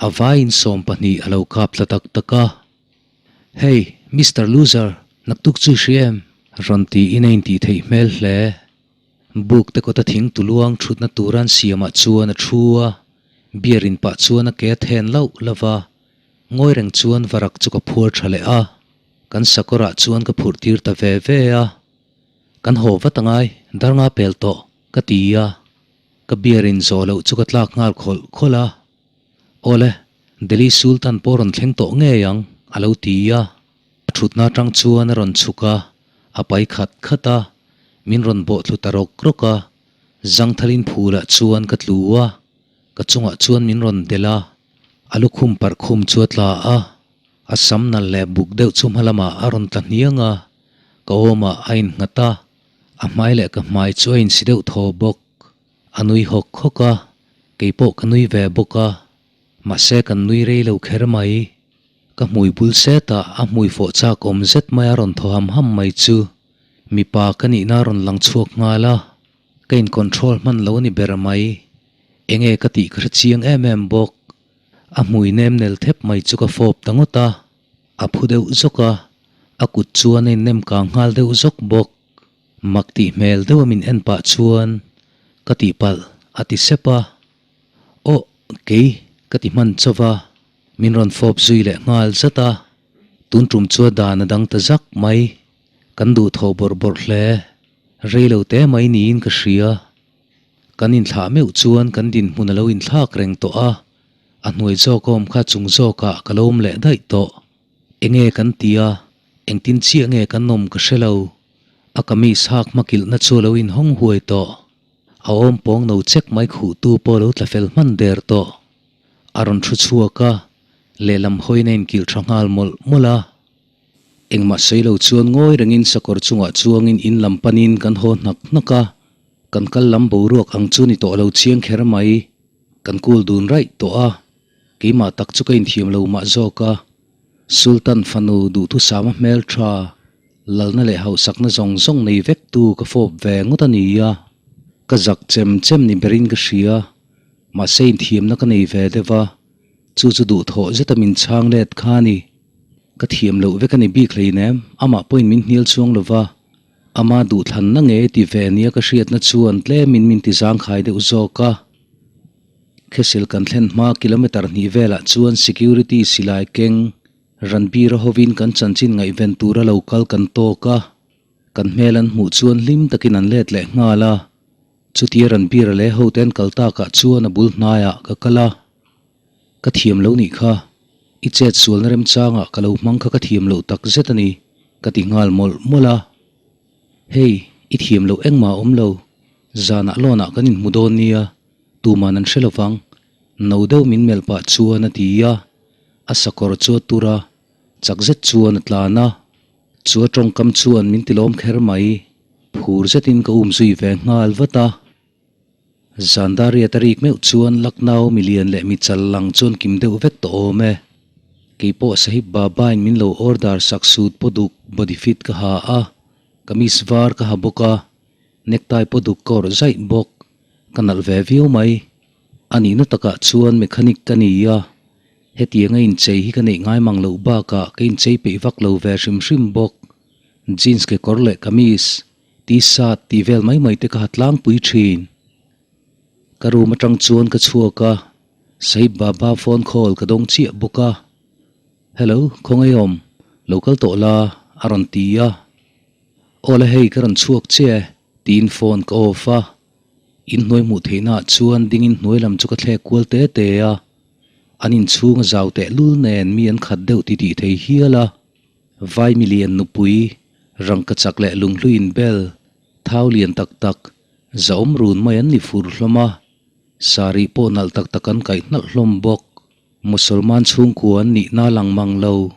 A vaiin 20 a lo kap tla tak tak a. Hey, Mister Loser, naktuk chu i hria em? Rawn tiin a intih theih hmel hle. Buk te kawta thing tuluang thutna tura an siamah chuan a thu a, beer in pah chuan a ke a then lauh lauh va. Ngawi reng chuan varak chu ka phuar tha leh a, kan sakawrah chuan ka phurh tir ta ve ve a. Kan haw vat angai, dar nga pel tawh, ka ti a. Ka beer in zawh loh chu ka tlak nghal khawlh khawlh a. Awle, Delhi Sultan pawh rawn thleng tawh ngei ang, a lo ti a. A thutna atang chuan a rawn chhuk a, a pai khat khat a, min rawn bawh thlu ta rawk rawk a. Zangthalin phulah chuan ka tlu a, ka chungah chuan min rawn delh a, a lukhum parh khum chu a tla a. A sam nalh leh buk deuh chu hma lamah a rawn tla hniang a, ka awmah a innghat a. A hmai leh ka hmai chu a insi deuh thaw bawk. A nui hawk hawk a, kei pawh ka nui ve bawk a. Mahse kan nui rei lo kher mai. Ka hmui bul set a, a hmui fawh chak awm zet mai a rawn thaw ham ham mai chu mipa ka nihna a rawn lang chhuak nghal a. Ka in control hman lo a ni ber mai. Enge ka tih ka hre chiang em em bawk. A hmui nem nel thep mai chu ka fawp ta ngawt a. A phu deuh zawk a, a kut chuan a innem kang nghal deuh zawk bawk. Mak tih hmel deuh a min en pah chuan ka tihpalh a ti sep a. Aw, kei ka ti hman chauh va, min rawn fawp zui leh nghal zat a. Tun tum chu a dan a dang ta zak mai. Kan duh thaw bawrh bawrh hle. Rei lo te mai niin ka hria. Kan inthlah meuh chuan kan dinhmun a lo inthlak reng tawh a. A hnuai zawk awm kha chung zawkah ka lo awm leh daih tawh. Enge kan ti a, engtin chiah nge kan awm ka hre lo. A kamis hak hmakilhna chu a lo inhawng huai tawh. A awm pawng no chek mai khuhtu pawh a lo tla fel hman der tawh. A rawn thu chhuak a, lehlam hawiin a inkilh tha nghal mawlh mawlh a. Engmah sawi lo chuan ngawi rengin sakawr chungah chuangin in lam panin kan haw hnak hnak a, kan kal lam boruak ang chu ni tawh lo chiang kher mai. Kan kul dun raih tawh a, keimah tak chu ka inthiam lo mah zawk a. Sultan fanu duhthusama hmel tha, lalna leh hauhsakna zawng zawng nei vek tu ka fawp ve ngawt a ni a. Ka zak chem chem ni berin ka hria, mahse inthiamna ka nei ve deuh a, chu chu duhthawh zeta min chhang let kha a ni. Ka thiam loh vek a ni bik hleinem, amah pawhin min hnial chuang lo va. Ama duhthlanna ngei ti ve nia ka hriatna chuan tlemin min ti zangkhai deuh zawk a. Khesil kan thlen hma kilometer hnih velah chuan security silai keng Ranbir-a hovin kan chanchin ngaihven tura lo kal kan tawk a. Kan hmel an hmuh chuan hlim takin an let leh nghal a. Chutia Ranbir-a leh hote an kal takah chuan a bul hnaiah ka kal a. Ka thiam lo nih kha, i chet sualna remchangah ka lo hmang kha ka thiam loh tak zet a ni, ka ti nghal mawlh mawlh a. Hei, i thiam loh engmah a awm lo, zanah lawnah kan inhmu dawn nia, tuman an hre lo vang, no deuh min melh pah chuan a ti a, a sakawr chu a tur a, chak zet chuan a tlan a. Chu a tawngkam chuan min tilawm kher mai, phur zetin ka um zui ve nghal vat a. Zandariat a rik meuh chuan Lucknow milian leh mi chal lang chuan kim deuh vek tawh awm e. Keipawh Sahib Baba in min lo order sak suit paw duk body fit ka ha a, kamis var ka ha bawk a, necktie paw duk ka awrh zaih bawk, ka nalh ve viau mai. A nihna takah chuan mechanic ka ni a, hetianga inchei hi ka neih ngai mang loh bakah ka inchei peih vak lo ve hrim hrim bawk. Jeans kekawr leh kamis. T-shirt tih vel mai mai te ka ha tlangpui thin. Ka room atang chuan ka chhuak a, Sahib Baba phone call ka dawng chiah bawk a. Hello, khawngaih awm, lo kal tawh la, a rawn ti a. Aw la hei ka rawn chhuak che tiin phone ka off a. Inhnuai hmuh theihna ah chuan dingin hnuai lam chu ka thlek kual te te a. An inchhung a zau tehlul nen mi an khat deuh titih thei hial a. Vai milian nupui, rangkachak leh lunghlui inbel, thau lian tak tak, zahawm run mai an ni fur hlawm a. Sarih pawh nalh tak tak an kaih hnalh hlawm bawk. Musalman chhungkua an nihna lang mang lo.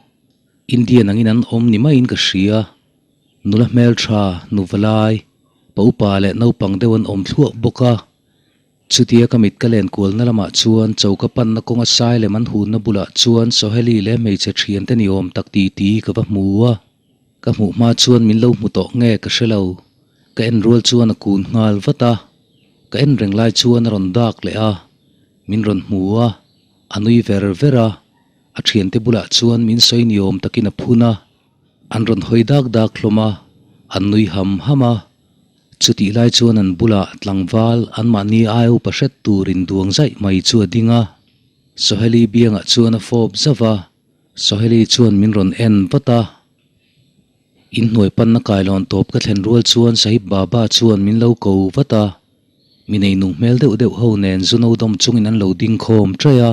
Indian angin an awm ni maiin ka hria. Nula hmeltha, nuvalai, pa upa leh naupang deuh an awm thluah bawk a. Chutia ka mit ka len kualna lamah chuan choka panna kawnga sai lem an hunna bulah chuan Soheli leh hmeichhe thiante ni awm tak ti ti ka va hmu a. Ka hmuh hma chuan min lo hmu tawh nge ka hre lo. Ka en rual chuan a kun nghal vat a. Ka en reng lai chuan a rawn dak leh a. Min rawn hmu a, a nui ver ver a. A thiante bulah chuan min sawi ni awm takin a phun a. An rawn hawi dak dak hlawm a, an nui ham ham a. Chutih lai chuan an bulah tlangval anmahni ai upa hret tur induang zaih mai chu a ding a. Soheli biangah chuan a fawp zauh a, Soheli chuan min rawn en vat a. Inhnuai panna kailawn tawp ka thlen rual chuan Sahib Baba chuan min lo ko vat a. Mi neinung hmel deuh deuh ho nen zu no dawm chungin an lo ding khawm ṭaih a.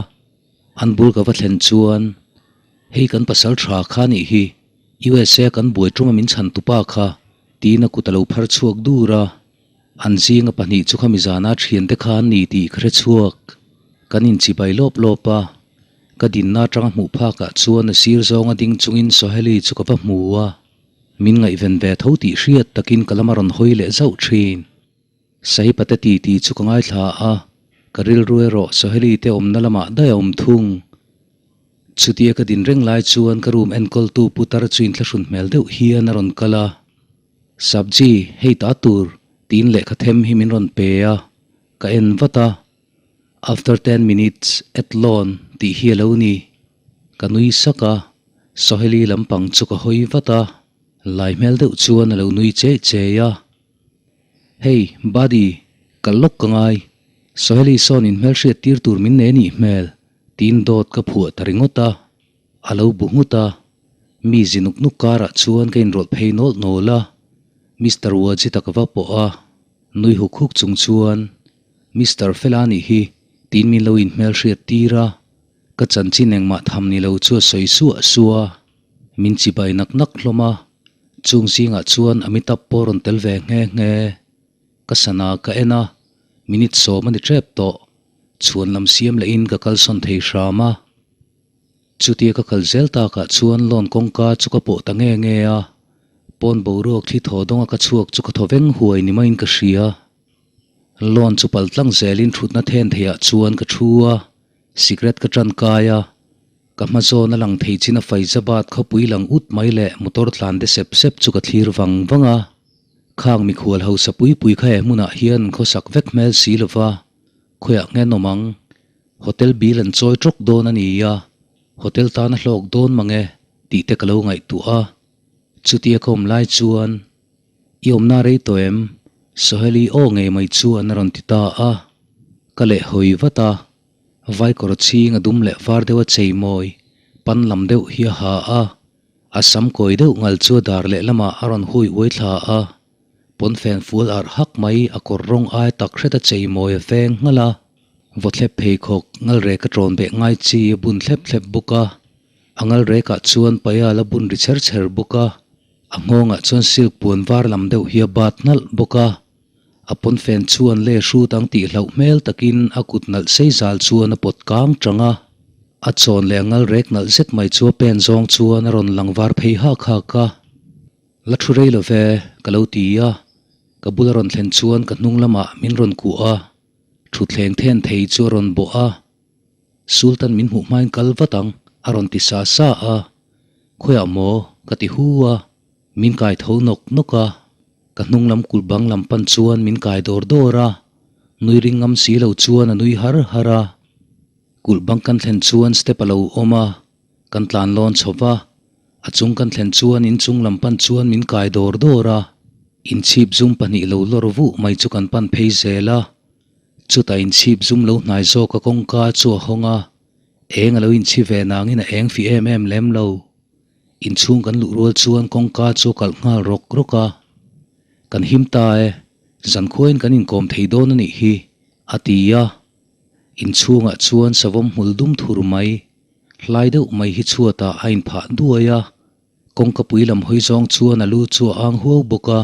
An bul ka va thlen chuan, Hei kan pasal tha kha nih hi, USA kan buai ṭuma min chhan tupa kha, tiin a kut a lo phar chhuak dur a. An zinga pahnih chu khami zana thiante kha an ni tih ka hre chhuak. Kan inchibai lawp lawp a, ka dinna atanga hmuh phakah chuan a sir zawnga ding chungin Soheli chu ka va hmu a, min ngaihven ve tho tih hriat takin ka lama rawn hawi leh zauh thin. Sahipate ti tih chu ka ngaithla a, ka rilru erawh Soheli te awmna lamah daih a awm thung. Chutia ka din reng lai chuan ka room enkawltu putar chu inthlahrun hmel deuh hian a rawn kal a, Sabji, hei ta tur, tiin lehkha them hi min rawn pe a, ka en vat a, After ten minutes, at lawn, tih hi a lo ni. Ka nui sak a, Soheli lampang chu ka hawi vat a, lai hmel deuh chuan a lo nui chei chei a. Hey, buddy, kal lawk ka ngai. Soheli sawn in hmelhriat tir tur min nei anih hmel, tiin dawt ka phuah ta ringawt a. A lo bu nghut a. Mi zi nuk nuk karah chuan ka inrawlh phei nawlh nawl a. Mister Wajita ka va pawh a. Nui huk huk chung chuan, Mister Fela nih hi, tiin min lo inhmelhriat tir a. Ka chanchin engmah tham ni lo chu a sawi suah suah a. Min chibai nak nak hlawm a. Chung zingah chuan Amitabh pawh rawn tel ve nghe nghe. Ka sana ka en a, minute sawm a ni tep tawh. Chhuan lam siam lehin ka kalsawn thei hram a. Chutia ka kal zel takah chuan lawn kawngka chu ka pawh ta nge nge a. Pawn boruak thli thaw dawnga ka chhuak chu ka thaw veng huai ni maiin ka hria. Lawn chu pal tlang zelin thutna then theiah chuan ka thu a, sikret ka tan kai a. Ka hma zawn a lang thei chin a Faizabad khawpui lang ut mai leh motor tlan de sep sep chu ka thlir vang vang a. Khang mikhual hausa pui pui kha he hmunah hian khawsak vek hmel si lova, khawiah nge nawm ang? Hotel bill an chawi tawk dawn a ni a, hotel tan a hlawk dawn mang e tih te ka lo ngaihtuah a. Chutia ka awm lai chuan. I awmna rei tawh em? Soheli aw ngei mai chuan a rawn ti ta a. Ka lehhawi vat a. Vai kawr chhing a dum leh var deuh a chei mawi, pan lam deuh hi a ha a. A sam kawi deuh ngal chu a dar lehlamah a rawn hui uai thla a. Pawnfen fual arh hak mai a kawr rawng ai tak hret a chei mawi a veng nghalh a. Vawthlep pheikhawk ngal rek a ṭawn beh ngai chi a bun thlep thlep bawk a. A ngal rekah chuan payal a bun ri chher chher bawk a. A nghawngah chuan silk puan var lam deuh hi a bat nalh bawk a. A pawnfen chuan le hrut ang tih hlauh hmel takin a kut nalh sei zal chuan a pawt kang tang a. A chawn leh a ngal rek nalh zet mai chu a pen zawng chuan a rawn lang var phei hak hak a. La thu rei lo ve, ka lo ti a. Ka bula rawn thlen chuan ka hnung lamah min rawn kuah a. Thutthleng then thei chu a rawn bawh a. Sultan min hmuh hmain kal vat ang, a rawn ti sa sa a. Khawiah maw? ka ti hu a. Min kai tho nawk nawk a. Ka hnung lam kulh bang lam pan chuan min kai dawr dawr a. Nui ring ngam si lo chuan a nui har har a. Kulh bang kan thlen chuan step a lo awm a. Kan tlan lawn chho va. A chung kan thlen chuan inchung lam pan chuan min kai dawr dawr a. Inchhip zum pahnih lo lawr vuh mai chu kan pan phei zel a. Chutah inchhip zum lo hnai zawk a kawngka chu a hawng a, eng a lo inchhi ve nangin a eng fih em em lem lo. Inchhung kan luh rual chuan kawngka chu a kalh nghal rawk rawk a. Kan him ta e, zankhuain kan inkawm thei dawn a nih hi, a ti a. Inchhungah chuan savawm hmul dum thur mai, hlai deuh mai hi chhuatah a inphah duai a. Kawngkapui lam hawi zawng chuan a lu chu a ang huau bawk a.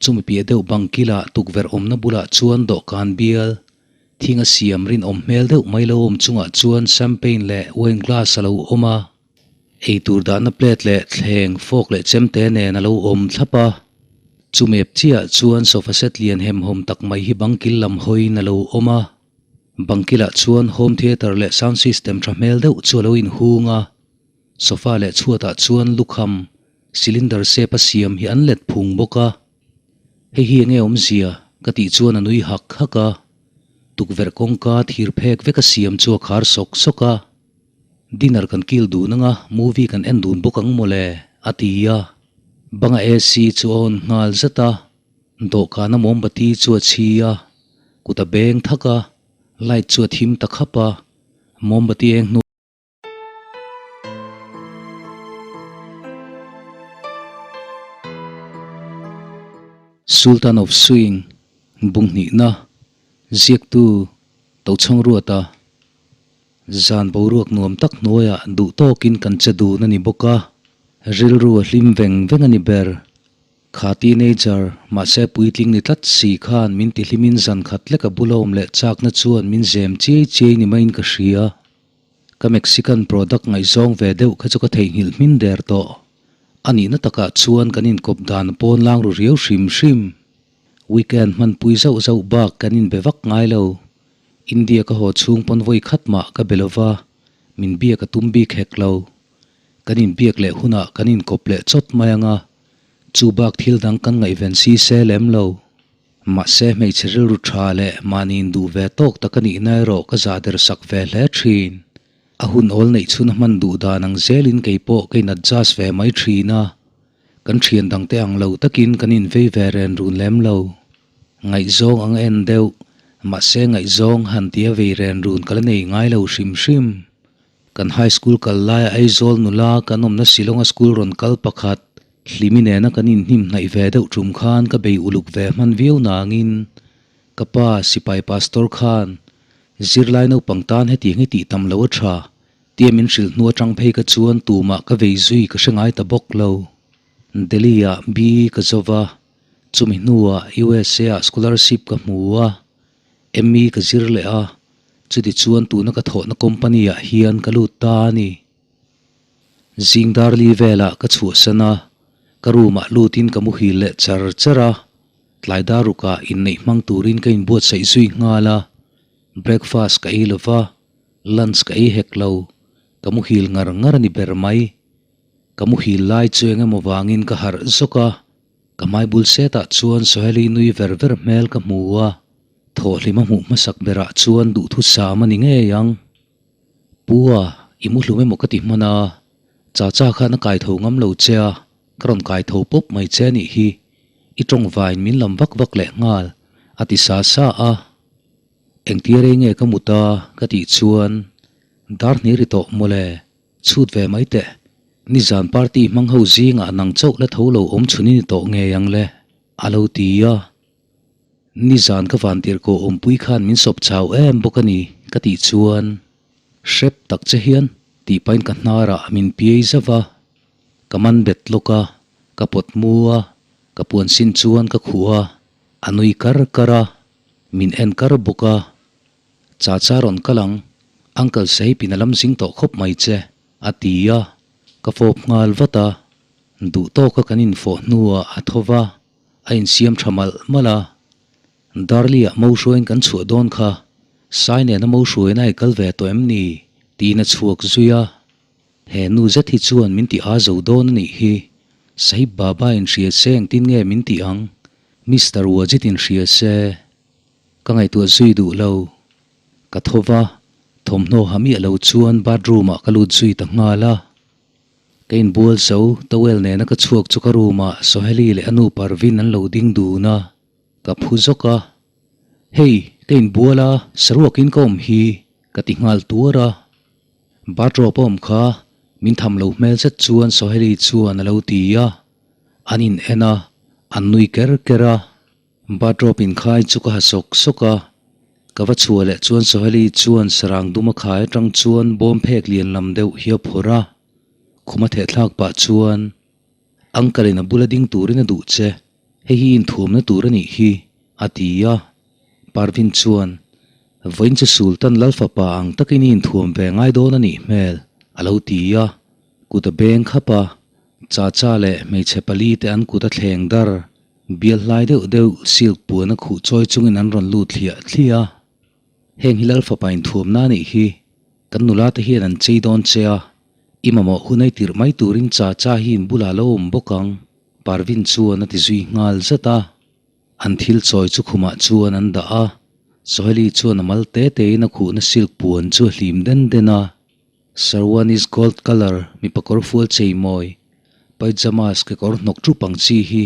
Chumi piah deuh bang kilah tukverh awmna bulah chuan dawhkan bial, thing a siam rinawm hmel deuh mai lo awm chungah chuan champagne leh wine glass a lo awm a. Eitur dahna plate leh thleng, fork leh chemte nen a lo awm thlap a. Chumi ep chiahah chuan sofa set lian hemhawm tak mai hi bang kil lam hawiin a lo awm a. Bang kilah chuan home theatre leh sound system tha hmel deuh chu a lo inhung a. Sofa leh chhuatah chuan lukham, cylinder shape a siam hi an let phung bawk a. Hei hi enge awmzia? ka tih chuan a nui hak hak a. Tukverh kawngka thir phek vek a siam chu a khar sawk sawk a. Dinner kan kil dun anga movie kan en dun bawk ang mawle, a ti a. Banga AC chu a on nghal zat a. Dawhkana mombati chu a chhi a. Kut a beng thak a. Light chu a thim ta khap a. Mombati eng hnu. Sultan of Swing, Bunghnihna, Ziaktu, Tochhawng Ruata, Zan boruak nuam tak hnuaiah duh tawkin kan che dun a ni bawk a, rilru a hlim veng veng a ni ber. Kha teenager, mahse puitling ni tlat si khan min tihlimin zan khat lek a bulawm leh chakna chuan min zem chiai chiai ni maiin ka hria. Ka Mexican product ngaihzawng ve deuh kha chu ka theihnghilh hmin der tawh. A nihna takah chuan kan inkawp dan a pawn lang ru riau hrim hrim. Weekend hmanpui zauh zauh bak kan inbe vak ngai lo. India ka haw chhung pawn vawi khat mah ka be lova, min biak a tum bik hek lo. Kan inbiak leh hunah kan inkawp leh chawt mai anga, chu bak thil dang kan ngaihven si se lem lo. Mahse hmeichhe rilru tha leh mahni induh ve tawk tak a nihna erawh ka zah der sak ve hle thin. A hun awl neih chhun a hman duh dan ang zelin kei pawh ka in adjust ve mai thin a. Kan thian dangte ang lo takin kan invei ve ren run lem lo. Ngaihzawng ang a en deuh, mahse ngaihzawng han tia vei ren run ka la nei ngai lo hrim hrim. Kan high school kal laia Aizawl nula kan awmna Shillonga school rawn kal pakhat, Hlimi nena kan inhnim hnaih ve deuh tum khan ka bei uluk ve hman viau nangin ka pa sipai pastor khan zirlai naupang tan hetiang hi tih tam lo a tha tia min hrilh hnu atang phei ka chuan tumah ka vei zui ka hre ngai ta bawk lo. Delhi ah BE ka zo va, chumi hnuah USA ah scholarship ka hmu a, ME ka zir leh a, chuti chuan tuna ka thawhna company ah hian ka lut ta a ni. Zing darli velah ka chhuahsan a, ka room ah lutin ka muhil leh char char a, tlai dar rukah inneih hmang turin ka inbuatsaih zui nghal a, breakfast ka ei lova, lunch ka ei hek lo, ka muhil ngar ngar a ni ber mai. Ka muhil lai chu eng emaw vangin ka harh zawk a, ka hmai bul setah chuan Soheli nui ver ver hmel ka hmu a, thawhhlim a hmuh hmasak berah chuan duhthusam a ni ngei ang. Pua, i mu hlum emaw ka ti hman a, Chacha khan a kai tho ngam lo che a, ka rawn kai tho pawp mai che a nih hi. I tawng vain min lam vak vak leh nghal, a ti sa sa a. Engtia rei nge ka mut a ka tih chuan dar hnih ri tawh mawle, chhut ve mai teh. Nizan party hmang ho zingah nang chauh la tho lo awm chhun i ni tawh ngei ang le, a lo ti a. Nizan ka vantirhkoh awmpui khan min sawp chau em bawk a ni ka tih chuan hrep tak che hian tih pahin ka hnarah min piai zauh a, ka man bet lawk a, ka pawt mu a, ka puan sin chuan ka khuh a, a nui kar kar a, min en kar bawk a, Cha cha rawn kal ang, Uncle Sahib in a lam zing tawh khawp mai che a ti a, ka fawp nghal vat a, duh tawka kan infawh hnuah a tho va. A insiam tha malh malh a, Darli-ah mo hruaiin kan chhuah dawn kha, Sai nena mo hruaiin a ikal ve tawh em ni? tiin a chhuak zui a. He nu zet hi chuan min ti a zo dawn a nih hi, Sahib Baba in hria se engtin nge min tih ang? Mister Wajid in hria se ka ngaihtuah zui duh lo. Ka tho va, thawmhnaw ha miah lo chuan bathroom ah ka lut zui ta nghal a. Ka inbual zo, towel nena ka chhuak chu ka room ah Soheli leh a nu Parvin an lo ding dun a, ka phu zawk a. Hei, ka inbual a, saruakin ka awm hi, ka ti nghal tuar a. Bathrobe a awm kha, min tham lo hmel zet chuan Soheli chuan a lo ti a. An in en a, an nui ker ker a. Bathrobe inkhai chu ka ha sawk sawk a, ka va chhuah leh chuan Soheli chuan sarang dum a khai atang chuan bawm phek lian lam deuh hi a phawrh a, khum a thehthlak pah chuan Uncle in a bula ding turin a duh che, hei hi inthuamna tur a nih hi, a ti a. Parvin chuan, Vawiin chu Sultan Lalfapa ang takin i inthuam ve ngai dawn a nih hmel, a lo ti a. Kut a beng khap a, Chacha leh hmeichhe pali te an kut a thleng dar. Bial hlai deuh deuh silk puan a khuh chawi chungin an rawn lut thliah thliah a. Heng hi Lal fapa inthuamna a nih hi. Kan nula te hian an chei dawn che a. I mamawh hun ei tirh mai turin cha cha hi in bulah lo awm bawk ang, Parvin chuan a ti zui nghal zat a. An thil chawi chu khumah chuan an dah a. Soheli chuan a mal te tein a khuhna silk puan chu a hlim den den a. Sherwan is gold colour mipa kawr fual chei mawi, pyjamas kekawr hnawk thup ang chi hi,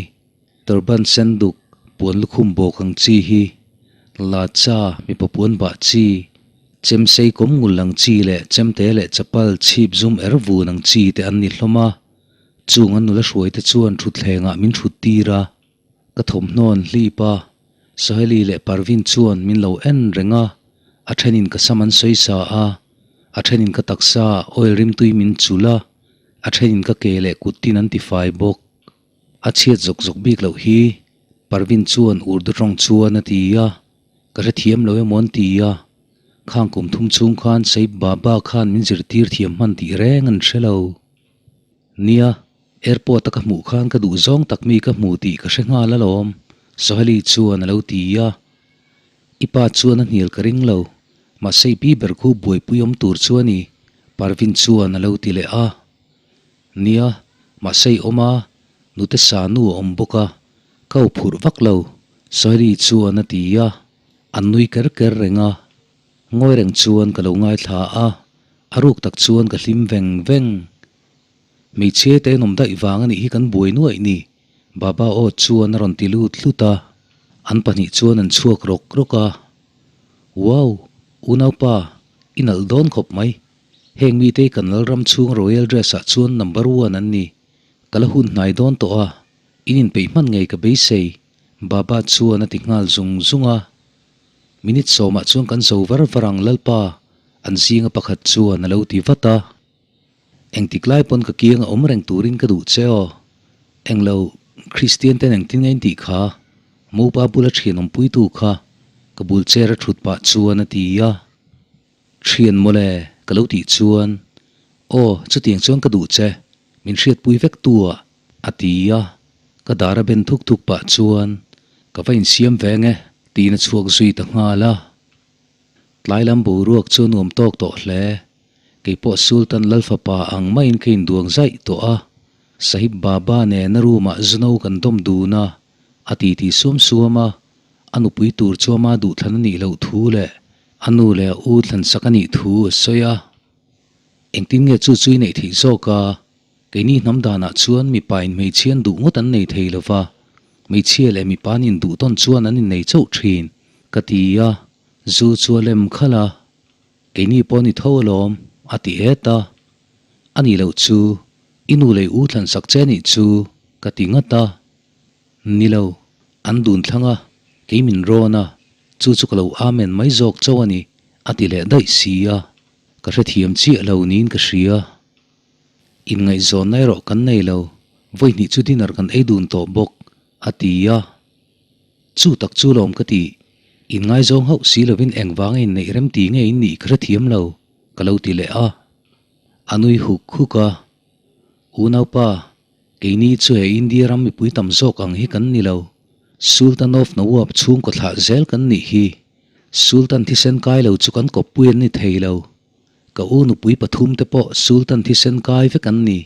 turban sen duk puan lukhum bawk ang chi hi, lacha mipa puan bah chi, chem sei kawm ngul ang chi leh chemte leh chapal chhip zum er vun ang chi te an ni hlawm a. Chung an nula hruai te chuan thutthlengah min thut tir a, ka thawmhnaw an hlip a, Soheli leh Parvin chuan min lo en reng a, a thenin ka sam an sawi sa a, a thenin ka taksa oil rimtui min chul a, a thenin ka ke leh kut tin an tifai bawk. A chhiat zawk zawk bik loh hi, Parvin chuan Urdu tawng chuan a ti a, ka hrethiam lo emaw an ti a, khang kum thum chhung khan Saib Baba khan min zirtir thiam hman tih reng an hre lo. Nia, airport a ka hmuh khan ka duh zawng tak mi ka hmu tih ka hre nghal alawm, Soheli chuan a lo ti a. I pa chuan a hnial ka ring lo, mahse i pi ber khu buaipui awm tur chu a ni, Parvin chuan a lo ti leh a. Nia, mahse i awm a, nute sa nu a awm bawk a, ka u phurh vak lo, Soheli chuan a ti a, an nui ker ker reng a. Ngawi reng chuan ka lo ngaithla a, a ruk tak chuan ka hlim veng veng. Hmeichhia te an awm daih vang a nih hi kan buai nuaih ni, Baba aw chuan a rawn ti lut hlut a, an pahnih chuan an chhuak rawk rawk a. Wow! Unaupa, i nalh dawn khawp mai. Heng mite hi kan Lalram chhung Royal Dress ah chuan number one an ni. Ka la hun hnai dawn tawh a, in inpeih hman ngei ka beisei, Baba chuan a ti nghal zung zung a. Minute sawmah chuan kan zo var var ang Lalpa, an zinga pakhat chuan a lo ti vat a. Engtik lai pawn ka kiang a awm reng turin ka duh che aw. Englo, Kristian ten engtin nge in tih kha? Mopa bula thian awmpuitu kha ka bul chair a thut pah chuan a ti a. Thian mawle, ka lo tih chuan, Aw, chutiang chuan ka duh che, min hriatpui vek tu ah, a ti a. Ka dar a ben thuk thuk pah chuan, Ka va insiam ve nge, tiin a chhuak zui ta nghal a. Tlai lam boruak chu a nuam tawk tawh hle. Kei pawh Sultan Lalfapa ang maiin ka induang zaih tawh a. Sahib Baba nena room ah zuno kan dawm dun a, a titi suam suam a. A nupui tur chu ama duhthlan a nih loh thu leh a nu leh a u thlansak a nih thu a sawi a. Engtin nge chu chu i neih theih zawk a? Keini hnam danah chuan mipa in hmeichhian duh ngawt an nei thei lo va. Hmeichhia leh mipa an induh tawn chuan an innei chauh thin, ka ti a, zu chu a lem khalh a. Keini pawh ni tho alawm, a ti et a. A nih loh chu, i nu leh i u thlan sak che nih chu, ka ti ngat a. Ni lo, an dun thlang a, kei min rawn a, chu chu ka lo amen mai zawk chauh a ni, a ti leh daih si a. Ka hrethiam chiah lo niin ka hria. Inngaihzawnna erawh kan nei lo, vawi hnih chu dinner kan ei dun tawh bawk, a ti a. Chu tak chu lawm ka ti, inngaizawng hauh si lovin engvanga inneih rem ti nge in nih ka hrethiam lo, ka lo ti leh a. A nui huk huk a, Unaupa, keini chu he India ram mipui tam zawk ang hi kan ni lo. Sultan of Nawab chhungkaw thlah zel kan nih hi. Sultan thisen kai lo chu kan kawppui an ni thei lo. Ka u nupui pathum te pawh Sultan thisen kai vek an ni.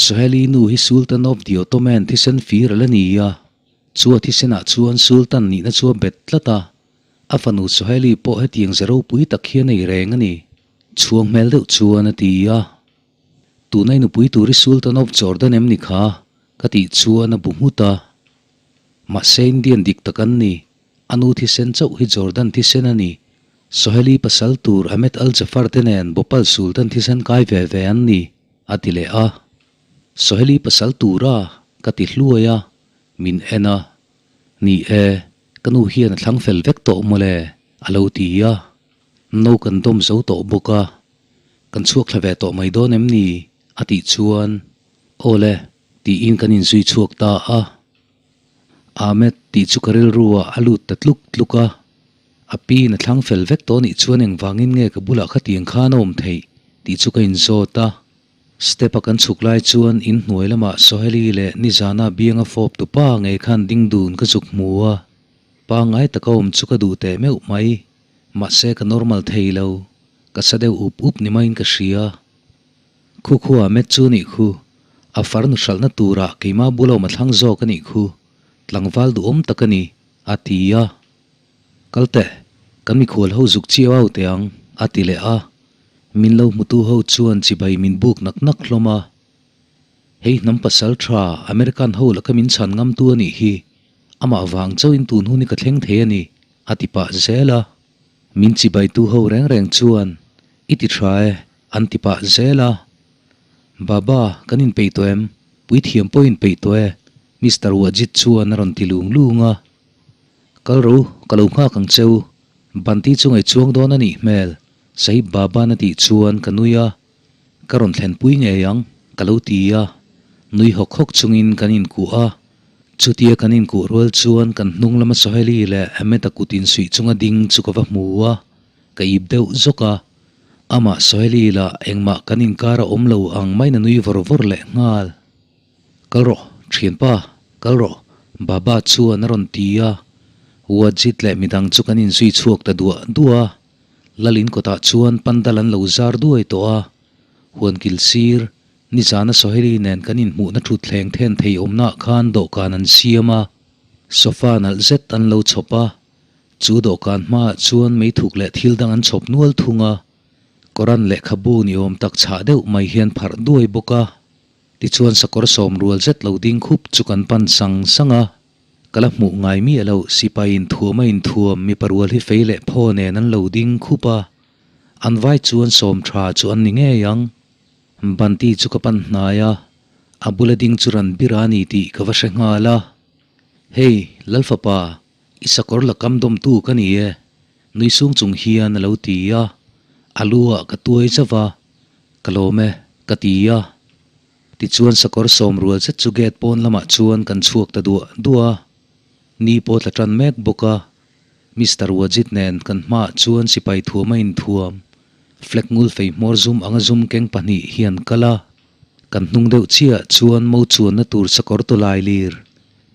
Soheli nu hi Sultan of the Ottoman thisen fir a la ni a, chu a thisenah chuan Sultan nihna chu a bet tlat a, a fanu Soheli pawh hetiang ze ropui tak hi a nei reng a ni. Chhuang hmel deuh chuan a ti a. Tuna i nupui tur hi Sultan of Jordan em ni kha? ka tih chuan a bu nghut a. Mahse Indian dik tak an ni. A nu thisen chauh hi Jordan thisen a ni. Soheli pasal tur Ahmed Al Jafar te nen Bhopal Sultan thisen kai ve ve an ni, a ti leh a. Soheli pasal tura ka ti hluai a, min en a. Ni e, ka nu hian a thlang fel vek tawh mawle, a lo ti a. No kan dawm zo tawh bawk a, kan chhuak thla ve tawh mai dawn em ni? a tih chuan, Aw le, tiin kan inzui chhuak ta a. Ahmed tih chu ka rilru ah a lut ta tluk tluk a, a pi in a thlang fel vek tawh nih chuan engvangin nge ka bulah khatiang khan a awm theih tih chu ka inzawt a. Step a kan chhuk lai chuan in hnuai lamah Soheli leh Nizana bianga fawp tu pa ngei khan ding dun ka zuk hmu a, pangngai taka awm chu ka duh teh meuh mai, mahse ka normal thei lo, ka sa deuh up up ni maiin ka hria. Khu khu Ahmed chu nih khu, a farnu hralhna turah keimah bula awm a thlang zawk a nih khu, tlangval duhawm tak a ni, a ti a. Kal teh, kan mikhual ho zuk chiau au teh ang, a ti leh a. Min lo hmutu ho chuan chibai min buk nak nak hlawm a. Hei hnam pasal tha, American ho laka min chhan ngamtu a nih hi, amah vang chauhin tun hun hi ka thleng thei a ni, a ti pah zel a. Min chibaitu ho reng reng chuan, I ti tha e, an ti pah zel a. Baba, kan inpeih tawh em? Puithiam pawh inpeih tawh e, Mister Wajid chuan a rawn ti lung lung a. Kal ro, ka lo nghak ang cheu. Banti chu ngaihchuang dawn a nih hmel, Sahib Baban a tih chuan ka nui a. Ka rawn thlenpui ngei ang, ka lo ti a. Nui hawk hawk chungin kan inkuh a. Chutia kan inkuh rual chuan kan hnung lama Soheli leh Ahmed-a kut insuih chunga ding chu ka va hmu a, ka ip deuh zawk a. Amah Soheli lah engmah kan inkar a awm lo ang maiin a nui vawr vawr leh nghal. Kal rawh, thianpa, kal rawh, Baba chuan a rawn ti a. Wajid leh midang chu kan inzui chhuak ta duah duah a. Lalin kawtah chuan pandal an lo zar duai tawh a, huan kil sir, nizana Soheli nen kan inhmuhna thutthleng then thei awmnaah khan dawhkan an siam a, sofa nalh zet an lo chhawp a, chu dawhkan hmaah chuan meithuk leh thil dang an chhawp nual thung a, Koran lehkhabu ni awm tak chhah deuh mai hian pharh duai bawk a, tichuan sakawr sawm rual zet lo ding khup chu kan pan sang sang a. Ka la hmuh ngai miah loh, sipai inthuam a inthuam, mipa rual hi fei leh phaw nen an lo ding khup a, an vai chuan sawm tha chu an ni ngei ang. Banti chu ka pan hnai a, a bula ding chu ran bir a ni tih ka va hre nghal a. Hei, Lalfapa, i sakawr la kam dawmtu ka ni e, nui sung chung hian a lo ti a, a lu ah ka tuai zauh a, ka lawm e, ka ti a. Tichuan sakawr sawm rual zet chu gate pawn lamah chuan kan chhuak ta duah duah a, ni pawh tla tan mek bawk a. Mister Wajid nen kan hmaah chuan sipai thuam a inthuam, flag ngul fei hmawr zum anga zum keng pahnih hi an kal a. Kan hnung deuh chiahah chuan mo chuanna tur sakawr tawlai lir,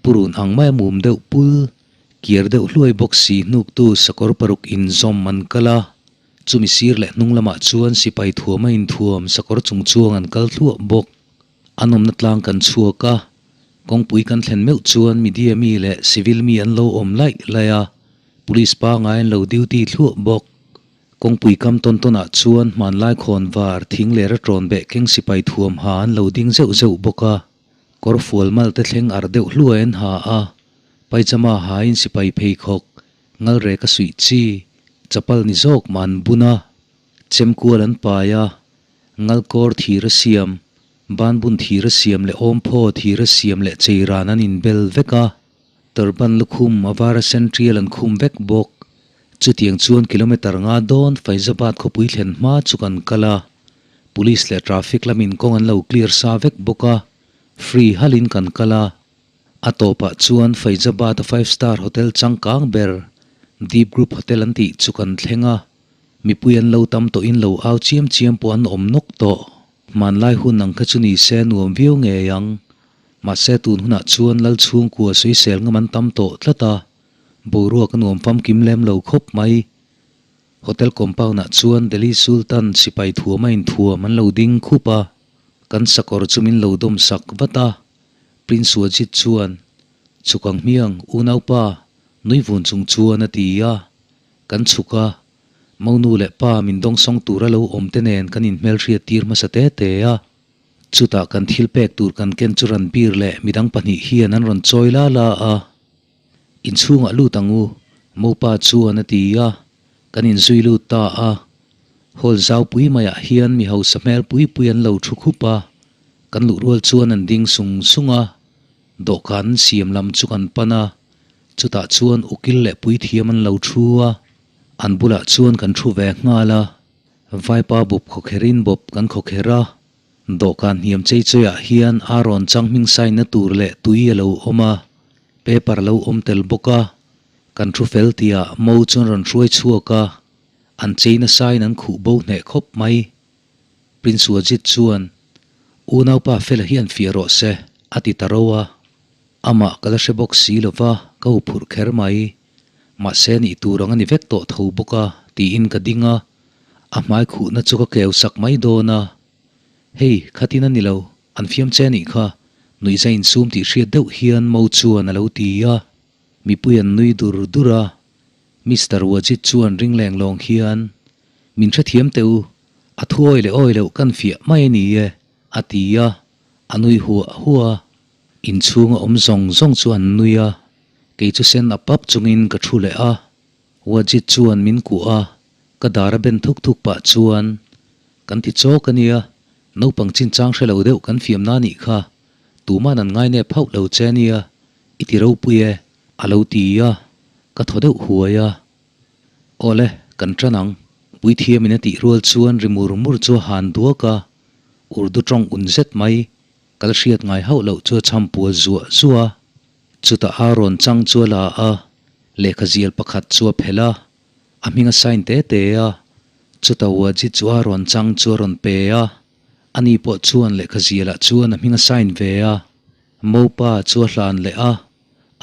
purun ang maia mum deuh pul, kiar deuh hluai bawk si hnuktu sakawr paruk inzawm an kal a. Chumi sir leh hnung lamah chuan sipai thuam a inthuam sakawr chung chuang an kal thluah bawk. A nawmna tlang kan chhuak a, kawngpui kan thlen meuh chuan media mi leh civil mi an lo awm laih laih a, police pangai an lo duty thluah bawk. Kawngpui kam tawn tawnah chuan hmanlai khawn var thing leh ratrawn beh keng sipai thuam ha an lo ding zeuh zeuh bawk a, kawr fual mal te thleng ar deuh hluai an ha a. Paijama hain sipai pheikhawk ngal rek a suih chi chapal ni zawk mah an bun a, chemkual an pai a, ngalkawr thir a siam, banbun thir a siam leh awmphaw thir a siam leh cheiran an inbel vek a, turban lukhum a var a sen tial an khum vek bawk. Chutiang chuan kilometre nga dawn Faizabad khawpui thlen hma chu kan kal a, police leh traffic lamin kawng an lo clear sa vek bawk a, free halin kan kal a. A tawpah chuan Faizabad-a five star hotel changkang ber Deep Group Hotel an tih chu kan thleng a, mipui an lo tam tawhin lo au chiam chiam pawh an awm nawk tawh. Hmanlai hun ang kha chu ni se nuam viau ngei ang. Mahse tun hunah chuan lal chhungkua sawisel ngam an tam tawh tlat a, boruak a nuam famkim lem lo khawp mai. Hotel compound-ah chuan Delhi Sultan sipai thuam a inthuam an lo ding khup a, kan sakawr chu min lo dawm sak vat a. Prince Wajid chuan, Chhuk ang hmiang, unaupa, nui vun chung chuan a ti a. Kan chhuk a, Monu leh pa min dawngsawng tura lo awm te nen kan inhmelhriat tir hmasa te te a. Chutah kan thil pek tur kan ken chu Ranbir leh midang pahnih hian an rawn chawi la la a. Inchhungah lut ang u, Mopa chuan a ti a, kan inzui lut ta a. Hall zau pui maiah hian mi hausa hmel pui pui an lo thu khup a, kan luh rual chuan an ding sung sung a, dawhkan an siam lam chu kan pan a, chutah chuan ukil leh puithiam an lo thu a, an bulah chuan kan thu ve nghal a, vaipa bawp khawkherin bawp kan khawkher a. Dawhkan hniam chei cheiah hian a rawn chang hming saina tur leh tui a lo awm a, paper a lo awm tel bawk a. Kan thu fel tihah mo chuan rawn hruai chhuak a, an chei nasain an khuh bo hneh khawp mai. Prince Wajid chuan, Unaupa Fela hian fiah rawh se, a ti ta ro a. Amah ka la hre bawk si lo va, ka huphurh kher mai. Mahse nih tur ang a ni vek tawh tho bawk a, tiin ka ding a. A hmai khuhna chu ka keu sak mai dawn a. Hei, khatin a ni lo, an fiam che anih kha, nuihza insum tih hriat deuh hian Mo chuan a lo ti a. Mipui an nui dur dur a. Mister Wajid chuan ring leng lawng hian, Min hrethiam teh u, a thu awi leh awi loh kan fiah mai a ni e, a ti a, a nui huah huah a. Inchhunga awm zawng zawng chu an nui a, kei chu sen a pap chungin ka thu leh a. Wajid chuan min kuah a, ka dar a ben thuk thuk pah chuan, Kan ti chawk a nia, naupang chinchang hre lo deuh kan fiam na nih kha, tuman an ngainep hauh lo che nia, i ti ropui e, a lo ti a, ka thaw deuh huai a. Awle, kan tan ang, puithiamin a tih rual chuan ri mur mur chu a han duak a, Urdu tawng un zet mai, kal hriat ngai hauh loh chu a chham pual zuah zuah a. Chutah a rawn chang chu a la a, lehkha zial pakhat chu a phelh a, a hming a sign te te a. Chutah Wajid chu a rawn chang chu a rawn pe a, ani pawh chuan lehkha zialah chuan a hming a sign ve a. Mopa chu a hlan leh a,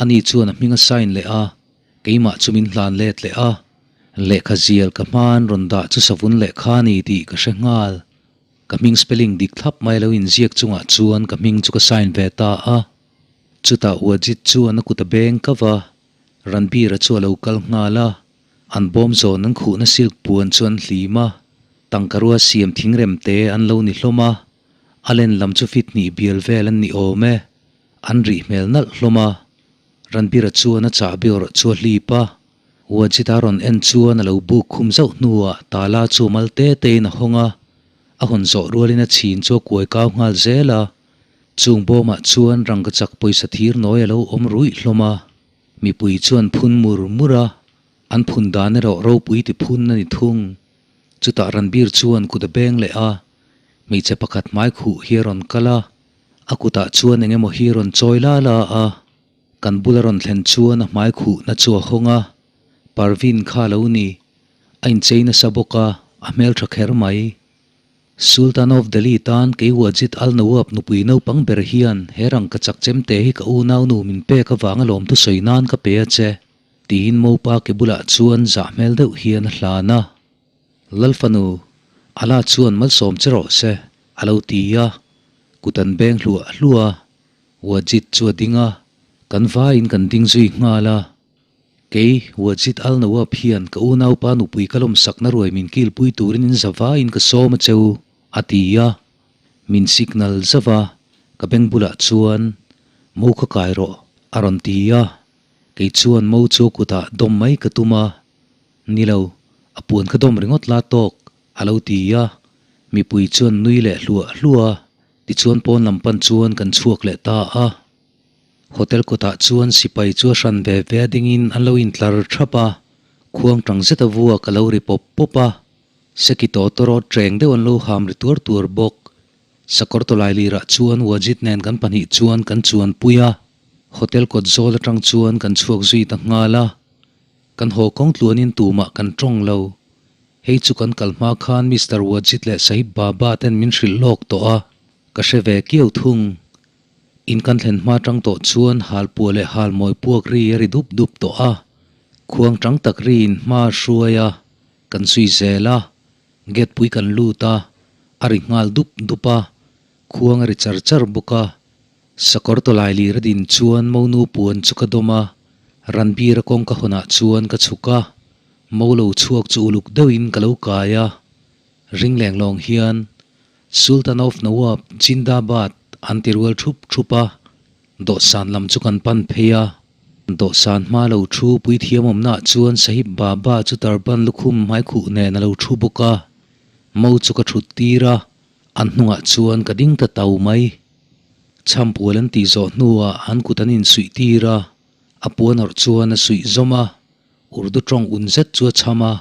ani chuan a hming a sign leh a, keimah chu min hlan let leh a. Lehkha zial ka hmaan rawn dah chu savun lehkha a ni tih ka hre nghal. Ka hming spelling dik thlap mai lo inziak chungah chuan ka hming chu ka sign ve ta a. Chutah Wajid chuan a kut a beng kau a, Ranbir-a chu a lo kal nghal a, an bawm zawn an khuhna silk puan chu an hlim a, tangkarua siam thingrem te an lo ni hlawm a, a len lam chu fit hnih bial vel an ni awm e, an rih hmel nalh hlawm a. Ranbir-a chuan a chahbi awrh chu a hlip a, Wajid-a rawn en chuan a lo buk khum zauh hnuah tala chu mal te tein a hawng a, a hawn zawh rualin a chhin chu a kuai kau nghal zel a. Chung bawmah chuan rangkachak pawisa thir nawi a lo awm ruih hlawm a, mipui chuan phun mur mur a, an phun dan erawh ropui ti phun a ni thung. Chutah Ranbir chuan kut a beng leh a, hmeichhe pakhat hmai khuh hi a rawn kal a, a kutah chuan eng emaw hi a rawn chawi la la a, kan bula rawn thlen chuan a hmai khuhna chu a hawng a, Parveen kha a lo ni, a inchei nasa bawk a, a hmeltha kher mai. Sultan of Delhi tan kei Wajid Al Nawab nupui naupang ber hian he rangkachak chemte hi ka unaunu min pek avanga lawmthu sawi nan ka pe a che, tiin Mopa ke bulah chuan zah hmel deuh hian a hlan a. Lalfanu, Allah chuan malsawm che rawh se, a lo ti a, kut an beng hluah hluah a. Wajid chu a ding a, kan vaiin kan ding zui nghal a. Kei, Wajid Al-Nawab hian ka unaupa nupui ka lawmsakna ruai min kilpui turin in zavaiin ka sawm a che u, a ti a. Min signal zauh a, ka beng bulah chuan, Mo kha kai rawh, a rawn ti a. Kei chuan mo chu a kutah dawm mai ka tum a, Ni lo, a puan kha dawm ringawt la tawk, a lo ti a. Mipui chuan nui leh hluah hluah a, tichuan pawn lam pan chuan kan chhuak leh ta a. Hotel kawtah chuan sipai chu a hran ve ve a dingin an lo intlar thap a, khuang tang zeta vuak a lo ri pawp pawp a. Seki tawtawrawt reng deuh an lo ham ri tuar tuar bawk. Sakawr tawlai lirah chuan Wajid nen kan pahnih chuan kan chuanpui a, hotel kawt zawl atang chuan kan chhuak zui ta nghal a. Kan haw kawng tluanin tumah kan tawng lo. Hei chu kan kal hma khan Mister Wajid leh Sahib Baba ten min hrilh lawk tawh a, ka hre ve kiau thung. In kan thlen hma tang tawh chuan halpuah leh halmawi puak ri a ri dup dup tawh a, khuang tang tak riin hma a hruai a, kan zui zel a. Gate pui kan lut a, a ri nghal dup dup a, khuang a ri char char bawk a. Sakawr tawlai lir a din chuan monu puan chu ka dawm a, Ranbir a kawngka hawnah chuan ka chhuk a, mo lo chhuak chu uluk deuhin ka lo kai a. Ring leng lawng hian Sultan of Nawab Jindabad an ti rual thup thup a, dawhsan lam chu kan pan phei a. Dawhsan hma lo thu puithiam awmnaah chuan Sahib Baba chu turban lukhum hmaikhuh nen a lo thu bawk a, mo chu ka thut tir a, an hnungah chuan ka ding ta tau mai. Chhampual an tih zawh hnuah an kut an insuih tir a, a puan awrh chuan a suih zawm a, Urdu tawng un zet chu a chham a,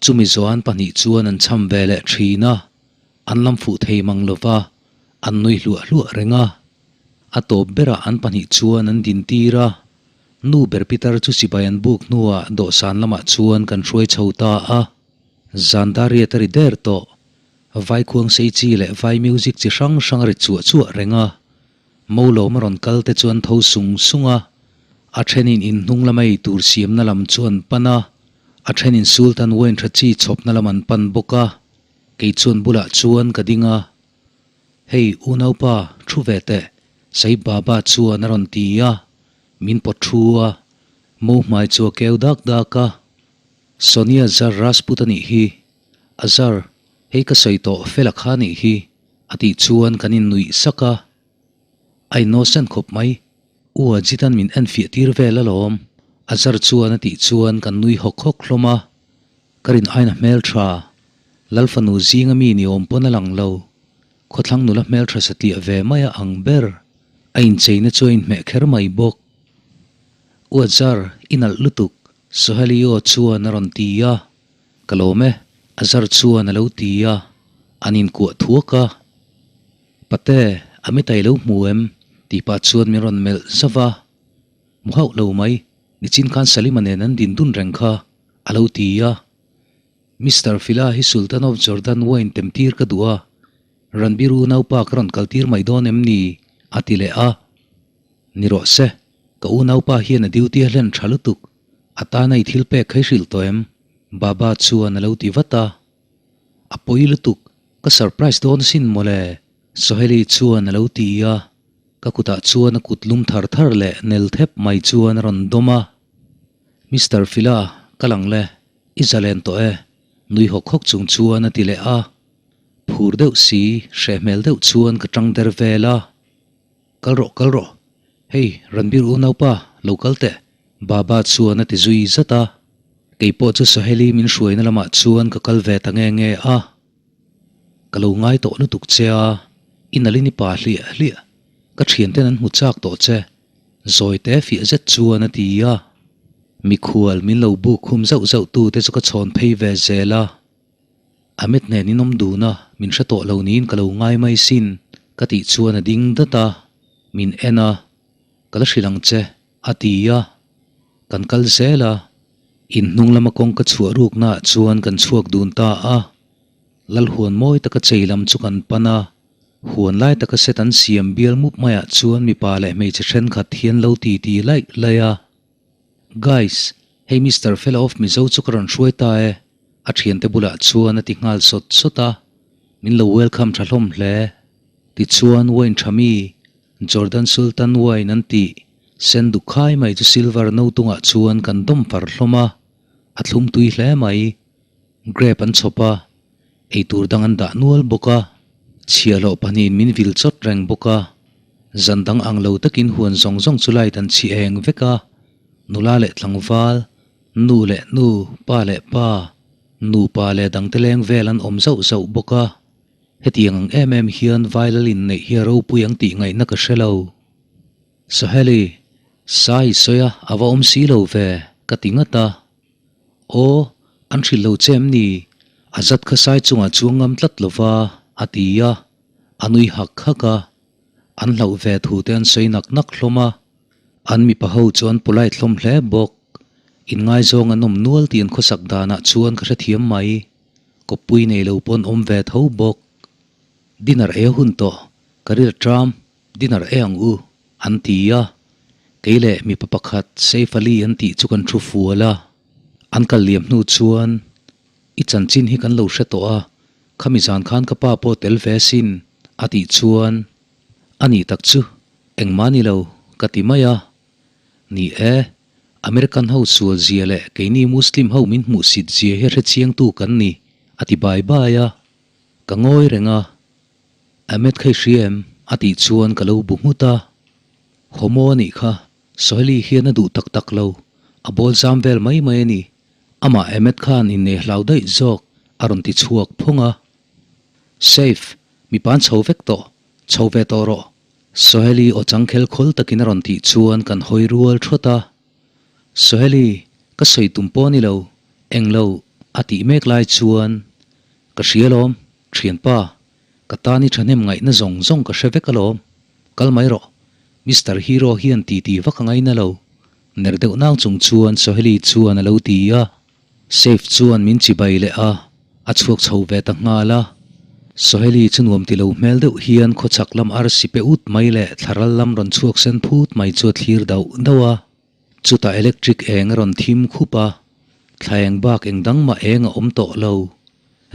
chumi zawh an pahnih chuan an chham ve leh thin a, an lam fuh thei mang lova, an nui hluah hluah reng a. A tawp berah an pahnih chuan an din tir a, nu ber pitar chu chibai an buk hnuah dawhsan lamah chuan kan hruai chho ta a. Zandariat a ri der tawh, vai khuang sei chi leh vai music chi hrang hrang a ri chuah chuah reng a. Mo lawm a rawn kal te chuan tho sung sung a, a thenin inhnung lama ei tur siamna lam chu an pan a, a thenin Sultan wine tha chi chhawpna lam an pan bawk a, kei chuan bulah chuan ka ding a. Hei unaupa, thu ve teh, Sai Baba chuan a rawn ti a, min pawt thu a, mo hmai chu a keu dak dak a. Sonia Zar Rajput a nih hi, Azar, hei ka sawi tawh fel a kha nih hi, a tih chuan kan innuih sak a. A innocent khawp mai, U Ajit-a'n min enfiah tir vel alawm, Azar chuan a tih chuan kan nui hawk hawk hlawm a. Ka rin aina hmeltha, Lalfanu zinga mi ni awm pawn a lang lo. Khawthlang nula hmeltha satliah ve mai a ang ber. A incheina chu a inhmeh kher mai bawk. U Azar, i nalh lutuk, Soheli aw chuan a rawn ti a. Ka lawm e, Azar chuan a lo ti a, an inkuah thuak a. Pate, a mitai lo hmu em? tih pah chuan min rawn melh zauh a. Hmu hauh lo mai, nichin khan Salima nen an din dun reng kha, a lo ti a. Mister Fila hi Sultan of Jordan wine tem tir ka duh a, Ranbir unaupa ka rawn kal tir mai dawn em ni? a ti leh a. Ni rawh se, ka unaupa hian a duty a hlen tha lutuk, a tana i thil pek kha i hrilh tawh em? Baba chuan a lo ti vat a. A pawi lutuk, ka surprise dawn asin mawle, Soheli chuan a lo ti a. Ka kutah chuan a kut lum thar thar leh nel thep mai chuan a rawn dawm a. Mister Fila, ka lang le, i zalen tawh e, nui hawk hawk chung chuan a ti leh a. Phur deuh si, hreh hmel deuh chuan ka tang der vel a. Kal rawh, kal rawh. Hei, Ranbir unaupa, lo kal teh, Baba chuan a ti zui zat a. Kei pawh chu Saheli min hruaina lamah chuan ka kal ve ta nge nge a. Ka lo ngai tawh lutuk che a, i nalin i pa hliah hliah. Ka thianten an hmu chak tawh che, zawi te fiah zet chuan a ti a. Mikhual min lo buk khum zauh zauh tu te chu ka chhawn phei ve zel a. Amit nen in awm dun a, min hre tawh lo niin ka lo ngai mai sin, ka tih chuan a ding dat a, min en a, ka la hrilh ang che, a ti a. Kan kal zel a, in hnung lama kawngka chhuah ruknaah chuan kan chhuak dun ta a. Lalhuan mawi taka chei lam chu kan pan a, huan lai taka set an siam bial mup maiah chuan mipa leh hmeichhe thenkhat hian lo ti ti laih laih a. Guys, hei Mister Fela of Mizo chu ka rawn hruai ta e, a thiante bulah chuan a ti nghal sawt sawt a, min lo welcome tha hlawm hle. Tichuan wine tha mi, Jordan Sultan wine an tih, sen duk khai mai chu silver no tungah chuan kan dawm far hlawm a, a thlum tui hle mai. Grape an chhawp a, eitur dang an dah nual bawk a, chhiahhlawh pahnihin min vil chawt reng bawk a, zan dang ang lo takin huan zawng zawng chu light an chhi eng vek a. Nula leh tlangval, nu leh nu, pa leh pa, nupa leh dangte leng vel an awm zauh zauh bawk a. Hetiang ang em em hian Vailal inneih hi a ropui ang tih ngaihna ka hre lo. Saheli, Sai i sawi a, a va awm si lo ve, ka ti ngat a. Aw, an hrilh lo che em ni? A zat kha sai chungah chuang ngam tlat lo va, a ti a, a nui hak hak a. An hlauh ve thu te an sawi nak nak hlawm a. An mipa ho chu an polite hlawm hle bawk. Inngaizawng an awm nual tih an khawsak danah chuan ka hrethiam mai. Kawppui nei lo pawn awm ve tho bawk. Dinner ei a hun tawh, ka ril ṭam, dinner ei ang u, an ti a. Kei leh mipa pakhat Saif Ali an tih chu kan thu fual a. An kal liam hnu chuan, I chanchin hi kan lo hre tawh a, khami zan khan ka pa pawh tel ve sin, a tih chuan, A nih tak chu, engmah ni lo, ka ti mai a. Ni e, American ho sual zia leh keini Muslim ho min hmuhsit zia hi hrechiangtu kan ni, a ti bai bai a. Ka ngawi reng a, Ahmed kha i hria em? a tih chuan ka lo bu nghut a. Homo a nih kha, Soheli hian a duh tak tak lo, a bawl zam vel mai mai a ni. Amah Ahmed khan innei hlau daih zawk, a rawn ti chhuak phawng a. Safe, mipa an chho vek tawh, chho ve tawh rawh. Soheli aw changkhel khawl takin a rawn tih chuan kan hawi rual thawt a. Soheli, ka sawi tum pawh a ni lo, eng lo, a tih mek lai chuan, Ka hria alawm, thianpa, ka tan i thahnem ngaihna zawng zawng ka hre vek alawm, kal mai rawh, Mister Hero hian titi vak a ngaina lo, ner deuh nang chung chuan Soheli chuan a lo ti a. Safe chuan min chibai leh a, a chhuak chho ve ta nghal a. Soheli chu nuam ti lo hmel deuh hian khawchhak lam arsi pe ut mai leh thlaral lam rawn chhuak sen phut mai chu a thlir dauh dauh a. Chutah electric eng a rawn thim khup a, thla eng bak eng dang mah eng a awm tawh lo.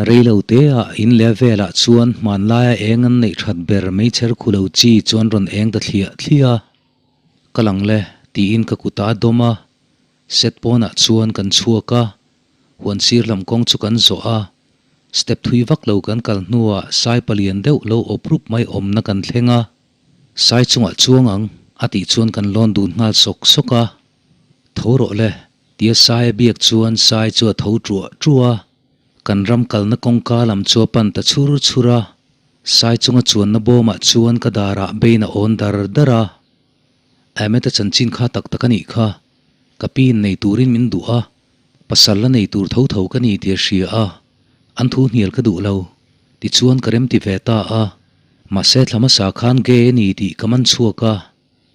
Rei lo te ah in leh velah chuan hmanlaia eng an neih that ber meichher khu lo chi chuan rawn eng ta thliah thliah a. Ka lang le tiin ka kutah a dawm a, Set pawnah chuan kan chhuak a, huan sir lam kawng chu kan zawh a, step thui vak lo kan kal hnuah sai palian deuh lo awp rup mai awmna kan thleng a, sai chungah chuang ang a tih chuan kan lawn dun nghal sawk sawk a, Tho rawh le tia sai a biak chuan sai chu a tho ṭuah ṭuah a, kan ram kalna kawngka lam chu a pan ta chhur chhur a, sai chunga chuanna bawmah chuan ka darah bein a awn dar dar a. Ahmed-a chanchin kha tak tak a nih kha. Ka pi in nei turin min duh a, pasal la nei tur tho tho ka ni tih a hria a, an thu hnial ka duh lo. Tichuan ka remti ve ta a, mahse thla hmasa khan gay a ni tih ka man chhuak a,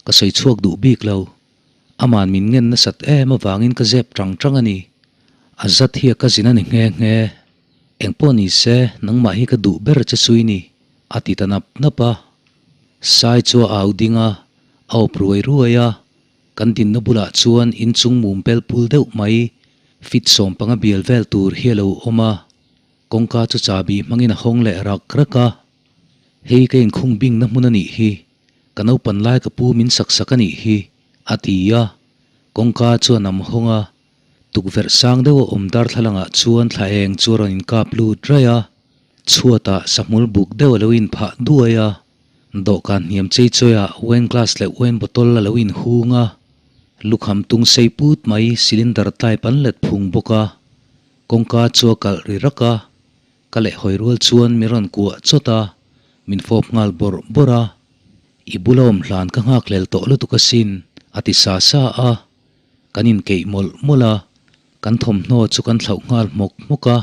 ka sawi chhuak duh bik lo. Aman min ngen nasat em avangin ka zep tang tang a ni. A zat hi a ka zin a ni nghe nghe. Engpawh ni se, nangmah hi ka duh ber che sui ni, a ti ta nap nap a. Sai chu a au ding a, a awp ruai ruai a. Kan dinna bulah chuan inchung mum pel pul deuh mai, fit 15 bial vel tur hi a lo awm a. Kawngka chu chahbi hmangin a hawng leh rak rak a. Hei ka inkhung bingna hmun a nih hi, ka naupan lai ka pu min sak sak a nih hi, a ti a. Kawngka chu a nam hawng a. Tukverh sang deuh a awm darthlalangah chuan thla eng chu a rawn inkap lut raih a. Chhuatah sahmul buk deuh a lo inphah duai a, dawhkan hniam chei chawiah wine glass leh wine bottle a lo inhung a, lukham tung sei put mai cylinder type an let phung bawk a, kawngka chu a kalh ri rak a, ka lehhawi rual chuan min rawn kuah chawt a, min fawp nghal bawrh bawrh a, I bula awm hlan ka nghakhlel tawh lutuk asin, a ti sa sa a, kan inkeih mawlh mawlh a, kan thawmhnaw chu kan thlauh nghal hmawk hmawk a.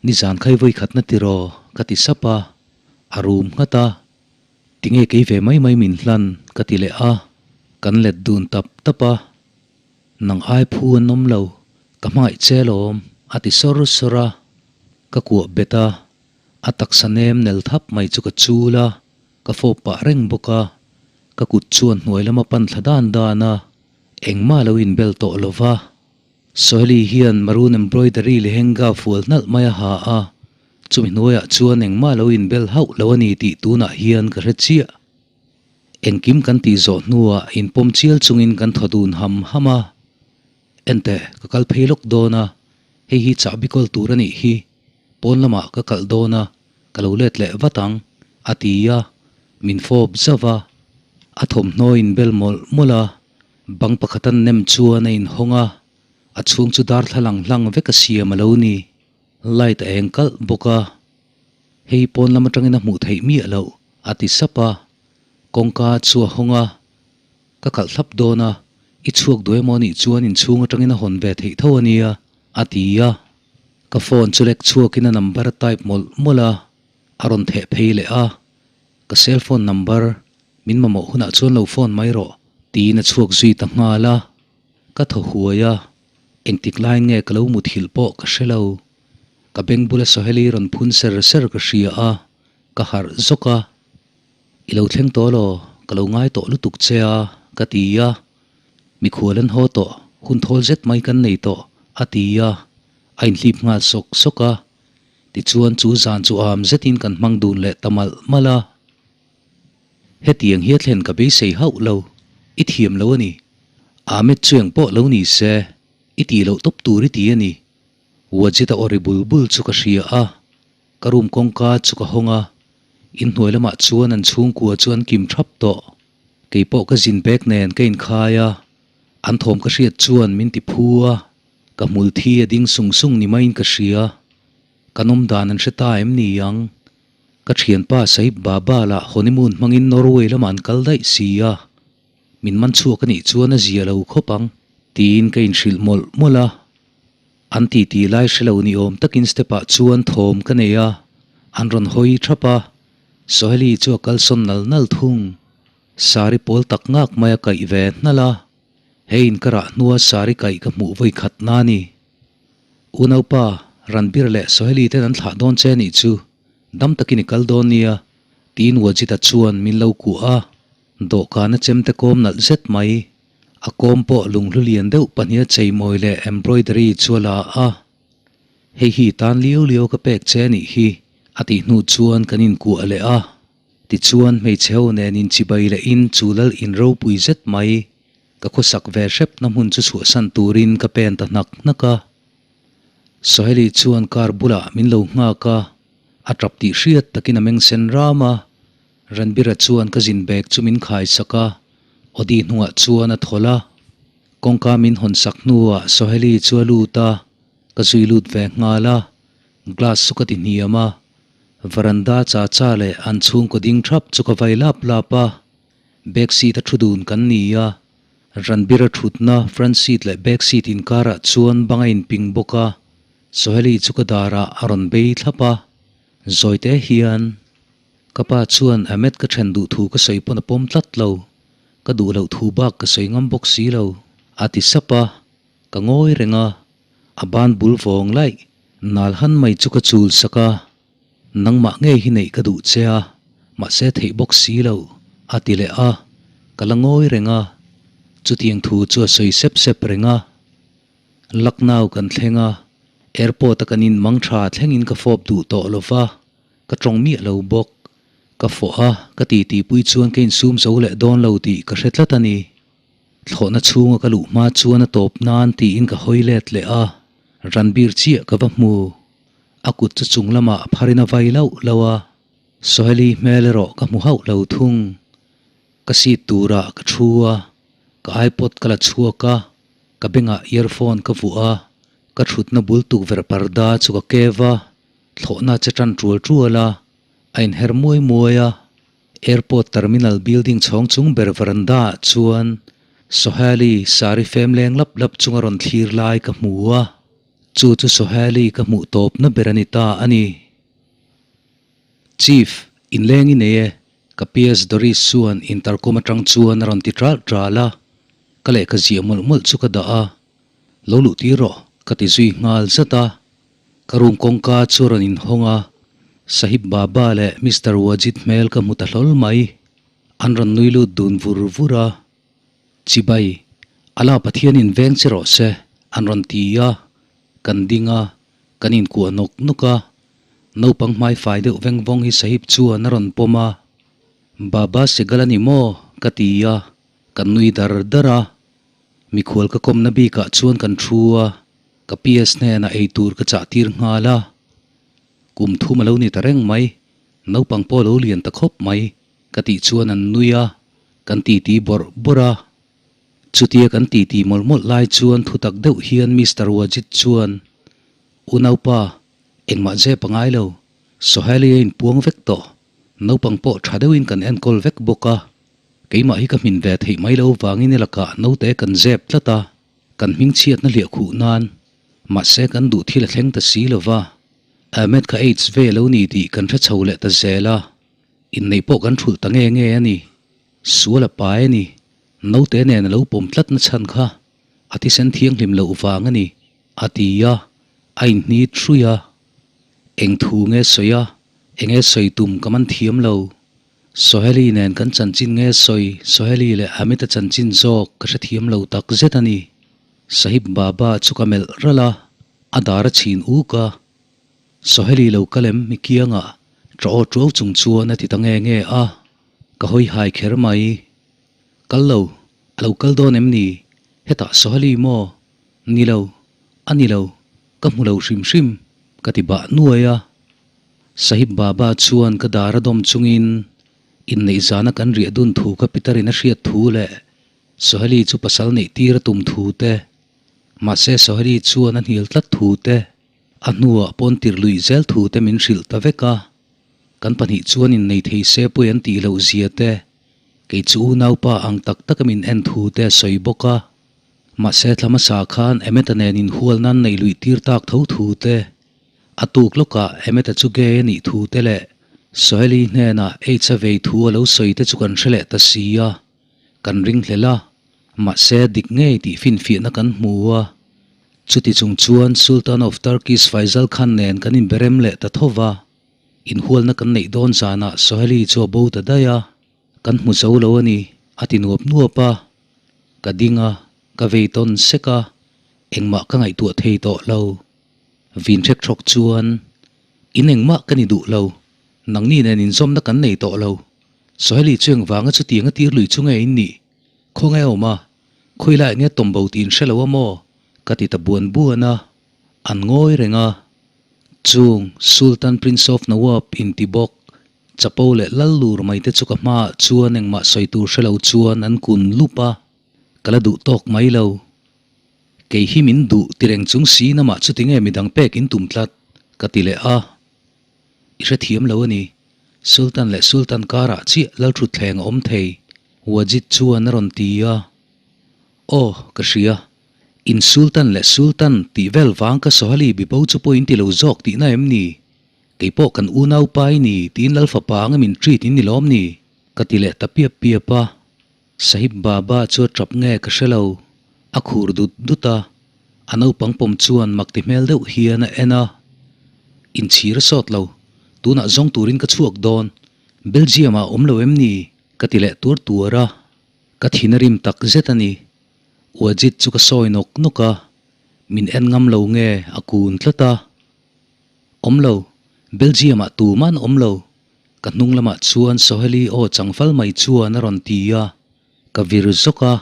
Nizan khai vawi khatna tiraw ka ti sap a, a rum nghat a. Tinge kei ve mai mai min hlan ka ti leh a, kan let dun tap tap a. Nang ai phu an awm lo, ka hmangaih che alawm a ti sawr sawr a. Ka kuah bet a, a taksa nem nel thap mai chu ka chul a, ka fawp pah reng bawk a. Ka kut chuan hnuai lama pan thla dan dan a, engmah lo inbel tawh lo va. Soheli hian maroon embroidery lehenga fual hnalh mai a ha a, chumi hnuaiah chuan engmah lo inbel hauh lo a ni tih tunah hian ka hre chiah. Engkim kan tih zawh hnuah inpawm chial chungin kan thaw dun ham ham a. Enteh, ka kal phei lawk dawn a, hei hi chahbi kawl tur a nih hi, pawn lamah ka kalh dawn a, ka lo let leh vat ang, a ti a, min fawp zauh a, a thawmhnaw inbel mawlh mawlh a. Bang pakhat an nem chuan a inhawng a, a chhung chu darthlalang hlang vek a siam a lo ni. Light a eng kalh bawk a, hei pawn lam atangin a hmuh theih miah loh, a ti sap a. Kawngka chu a hawng a, Ka kalh thlap dawn a, i chhuak duh emaw nih chuan inchhung atangin a hawn ve theih tho a nia, a ti a. Ka phone chu lek chhuakin a number a type mawlh mawlh a, a rawn theh phei leh a. Ka cell phone number min mamawh hunah chuan lo phone mai rawh, tiin a chhuak zui ta nghal a. Ka thaw huai a, engtik laiin nge ka lo muthilh pawh ka hre lo. Ka beng bula Soheli rawn phun ser ser ka hria a, ka harh zawk a. I lo thleng tawh law, ka lo ngai tawh lutuk che a, ka ti a. Mikhual an haw tawh, hun thawl zet mai kan nei tawh, a ti a. A inhlip nghal sawk sawk a. Tichuan chu zan chu am zetin kan hmang dun leh ta malh malh a. Hetiang hi a thlen ka beisei hauh lo, i thiam lo a ni. Ahmed chu eng pawh lo ni se, i tih loh tawp tur i ti a ni. Wajid a aw ri bul bul chu ka hria a. Ka room kawngka chu ka hawng a, inhnuai lamah chuan an chhungkua chu an kim thap tawh. Kei pawh ka zin bag nen ka inkhai a, an thawm ka hriat chuan min ti phu a, ka hmul thi a ding sung sung ni maiin ka hria. Ka nawm dan an hre ta em ni ang? Ka thianpa Sahib Baba lah honeymoon hmangin Norway lamah an kal daih si a, min man chhuak a nih chuan a zia lo khawp ang tiin ka inhrilh mawlh mawlh a. An titi lai hre lo ni awm takin step ah chuan thawm ka nei a, an rawn hawi thap a, Soheli chu a kalsawn nal nal thung. Sari pawl tak ngak mai a kaih ve hnalh a, hei in ka rah hnua sari kaih ka hmuh vawi khat na ni. Unaupa, Ranbir leh Soheli ten an thlah dawn che nih chu, dam takin i kal dawn nia, tiin Wajida chuan min lo kuah a, dawhkan a chemte kawm nalh zet mai. A kawm pawh lunghlu lian deuh pahniha cheimawi leh embroidery chu a la a, Hei hi tan liau liau ka pek che anih hi, a tih hnu chuan kan inkuah leh a. Tichuan hmeichhe ho nen inchibai lehin chu lal in ropui zet mai, ka khawsak ve hrepna hmun chu chhuahsan turin ka pen ta hnak hnak a. Soheli chuan car bulah min lo nghak a, a tap tih hriat takin a meng sen ram a. Ranbira chuan ka zin bag chu min khai sak a, Audi hnungah chuan a thawl a. Kawngka min hawn sak hnuah Soheli chu a lut a, ka zui lut ve nghal a, glass chu ka ti hniam a. Varanda cha cha leh an chhungkaw ding thap chu ka vai lap lap a, back seat a thu dun kan ni a. Ranbira thutna front seat leh back seat inkarah chuan bang a inping bawk a, Soheli chu ka darah a rawn bei thlap a, Zawite hian Ka pa chuan Ahmed ka then duh thu ka sawi pawn a pawm tlat lo, ka duh loh thu bak ka sawi ngam bawk si lo, a ti sap a, ka ngawi reng a, a ban bul vawng laih nal han mai chu ka chul sak a, nangmah ngei hi neih ka duh che a, mahse theih bawk si lo, a ti leh a, ka la ngawi reng a, chutiang thu chu a sawi sep sep reng a. Lucknow kan thleng a, airport a kan in mang tha thlengin ka fawp duh tawh lo va. Ka tawng miah lo bawk. Ka fawh a, ka titi pui chuan ka insum zo leh dawn lo tih ka hre tlat a ni. Thlawhna chhunga ka luh hma chuan a tawp nan tiin ka hawi let leh a, Ranbir chiah ka va hmu. A kut chu chung lamah pharin a vai lauh lauh a, Soheli hmel erawh ka hmu hauh lo thung. Ka seat turah ka thu a, ka iPod ka la chhuak a, ka bengah earphone ka vuah a, ka thutna bul tukverh parda chu ka kev a, Thlawhna che tan tual tual a, a inher muai muai a. Airport terminal building chhawng chung ber veranda ah chuan Sohali sari fem leng lap lap chunga rawn thlir lai ka hmu a, chu chu Sohali ka hmuh tawpna ber a ni ta a ni. Chief, inleng i nei e, ka PS Doris chuan intercom atang chuan a rawn ti ṭalh ṭalh a, ka lehkha ziah mawlh mawlh chu ka dah a, Lo luh tir rawh, ka ti zui nghal zat a. Ka room kawngka chu a rawn inhawng a, Sahib Baba leh Mister Wajid hmel ka hmu ta hlawl mai. An rawn nui lut dun vur vur a. Chibai, Allah Pathianin veng che rawh se, an rawn ti a. Kan ding a, kan inkuah nawk nawk a. Naupang hmaifai deuh veng vawng hi Sahib chuan a rawn pawm a. Baba Segal a ni maw? ka ti a, kan nui dar dar a. Mikhual ka kawmna bikah chuan kan thu a, ka PS hnenah ei tur ka chah tir nghal a. Kum thum a lo ni ta reng mai, naupang pawh a lo lian ta khawp mai, ka tih chuan an nui a, kan titi bawrh bawrh a. Chutia kan titi mawlh mawlh lai chuan thutak deuh hian Mister Wajid chuan, Unaupa, engmah zep a ngai lo. Sohail-i a inpuang vek tawh. Naupang pawh tha deuhin kan enkawl vek bawk a. Keimah hi ka hmin ve theih mai lo vangin i lakah naute kan zep tlat a, kan hmingchhiatna hliah khuh nan. Mahse kan duh thil a thleng ta si lo va. Ahmed kha AIDS ve lo ni tih kan hre chho leh ta zel a. Inneih pawh kan thulh ta nge nge a ni. Sual a pai a ni. Naute nen a lo pawm tlat na chhan kha a thisen thianghlim loh vang a ni, a ti a, a inhnit hruih a. Eng thu nge sawi a, eng nge sawi tum ka man thiam lo. Soheli nen kan chanchin nge sawi, Soheli leh Amit-a chanchin zawk ka hrethiam lo tak zet a ni. Sahib Baba chu ka melh ralh a, a dar a chhin uk a. Soheli lo kal em mi kiangah ṭah aw ṭuau chung chuan a ti ta nge nge a, ka hawi hai kher mai. Kal lo, a lo kal dawn em ni? Hetah Soheli maw? Ni lo, a ni lo, ka hmu lo hrim hrim, ka ti bah nuai a. Sahib Baba chuan ka dar a dawm chungin inneih zana kan riah dun thu ka Peter-in a hriat thu leh Soheli chu pasal neih tir a tum thu te, mahse Soheli chuan a hnial tlat thu te, a hnuah pawn tir luih zel thu te min hrilh ta vek a. Kan pahnih chuan innei thei se pawi an tih loh zia te, kei chu unaupa ang tak taka min en thu te a sawi bawk a. Mahse thla hmasa khan Emmet-a nen inhual nan neih luih tir tak tho thu te, a tuk lawkah Emmet-a chu gay a nih thu te leh Soheli hnenah AIDS a vei thu a lo sawi te chu kan hre leh ta si a, kan ringhlel a, mahse dik ngei tih finfiahna kan hmu a. Chuti chung chuan Sultan of Turkish Faisal Khan nen kan inberem leh ta tho va, inhualna kan neih dawn zanah Soheli chu a bo ta daih a, kan hmu zo lo a ni, a ti nuap nuap a. Ka ding a, ka vei tawn sek a, engmah ka ngaihtuah thei tawh lo. Vin hrek hrawk chuan, In engmah ka ni duh lo, nangni nen inzawmna kan nei tawh lo. Soheli chu engvanga chutiang a tir lui chu nge in nih? Khawnge a awm a? Khawilaiah nge tawm bo tih in hre lo a maw? Ka ti ta buan buan a, an ngawi reng a. Chung Sultan Prince of Nawab inti bawk, chapo leh lal lur mai te chu ka hmaah chuan engmah sawi tur hre lo chuan an kun lup a, ka la duh tawk mai lo. Kei hi min duh ti reng chung si namah chuti nge midang pek in tum tlat? Ka ti leh a. I hrethiam lo a ni. Sultan leh Sultan karah chiah Lalthutthleng a awm thei, Wajid chuan a rawn ti a. Aw, ka hria. In Sultan leh Sultan tih vel vang ka Sohali bibo chu pawh in ti lo zawk tihna em ni? Kei pawh kan unau pa i ni tiin Lalfapa anga min treat in ni lawm ni? Ka ti leh ta piap piap a. Sahib Baba chu a tap nge ka hre lo. A khur dut dut a. A naupang pawm chuan mak ti hmel deuh hian a en a. Inchhir a sawt lo. Tunah zawng turin ka chhuak dawn. Belgium ah awm lo em ni? Ka ti leh tuar tuar a. Ka thin a rim tak zet a ni. Wajid chu ka sawi nawk nawk a. Min en ngam lo nge a kun tlat a. Awm lo. Belgium ah tuman awm lo. Ka hnung lamah chuan Soheli aw changfal mai chuan a rawn ti a. Ka vir zawk a.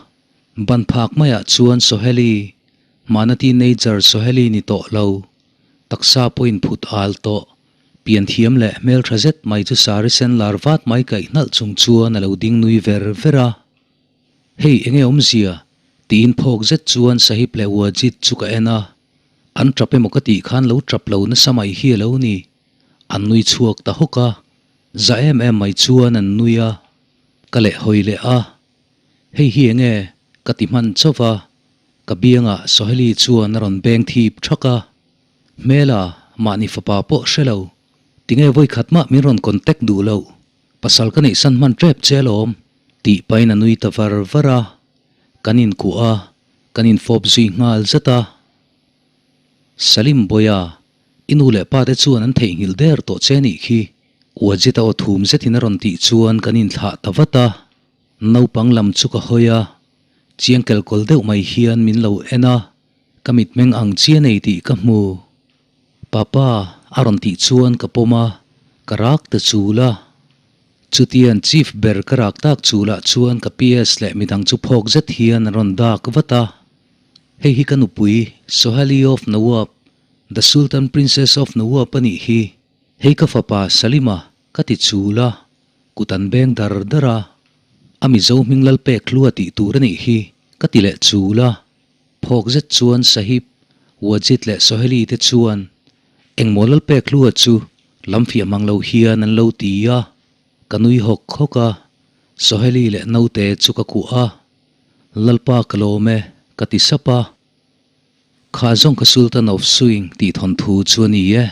Ban phak maiah chuan Soheli, hmana teenager Soheli ni tawh lo, taksa pawhin phut al tawh, pian thiam leh hmeltha zet mai chu sari sen lar vat mai kaih hnalh chung chuan a lo ding nui ver ver a. Hei enge awmzia? tiin phawk zet chuan Sahib leh Wajid chu ka en a. An tap emaw ka tih khan lo tap lo nasa mai hi a lo ni. An nui chhuak ta hawk a, za em em mai chuan an nui a. Ka lehhawi leh a. Hei hi enge? Ka ti hman chauh a, ka biangah Soheli chuan a rawn beng thip thak a. Hmela, mahni fapa pawh hre lo. Tinge vawikhat mah min rawn contact duh loh? Pasal ka neihsan hman tep che alawm, tih pahin a nui ta var var a. Kan inkuah a, kan infawp zui nghal zat a. Salim Boya, i nu leh pa te chuan an theihnghilh der tawh che nih khi, Wajid-a aw thum zetin a rawn tih chuan kan inthlah ta vat a. Naupang lam chu ka hawi a, chiang kelkawl deuh mai hian min lo en a, ka mitmeng ang chiah nei tih ka hmu. Papa, a rawn tih chuan ka pawm a, ka rak ta chul a. Chutian Chief ber ka rak tak chulah chuan ka PS leh midang chu phawk zet hian an rawn dak vat a. Hei hi ka nupui, Sohali of Nawab, the Sultan Princess of Nawab a nih hi. Hei ka fapa Salima, ka ti chul a. Kut an beng dar dar a, a Mizo hming Lalpek hlua tih tur a nih hi, Ka ti leh chul a. Phawk zet chuan Sahib, Wajid leh Soheli te chuan engmaw lalpek hlua chu lam fiah mang lo hian an lo ti a. Ka nui hawk hawk a, Soheli leh naute chu ka kuah a. Lalpa ka lawm e, ka ti sap a. Kha zawng ka Sultan of Swing tih thawnthu chu a ni e.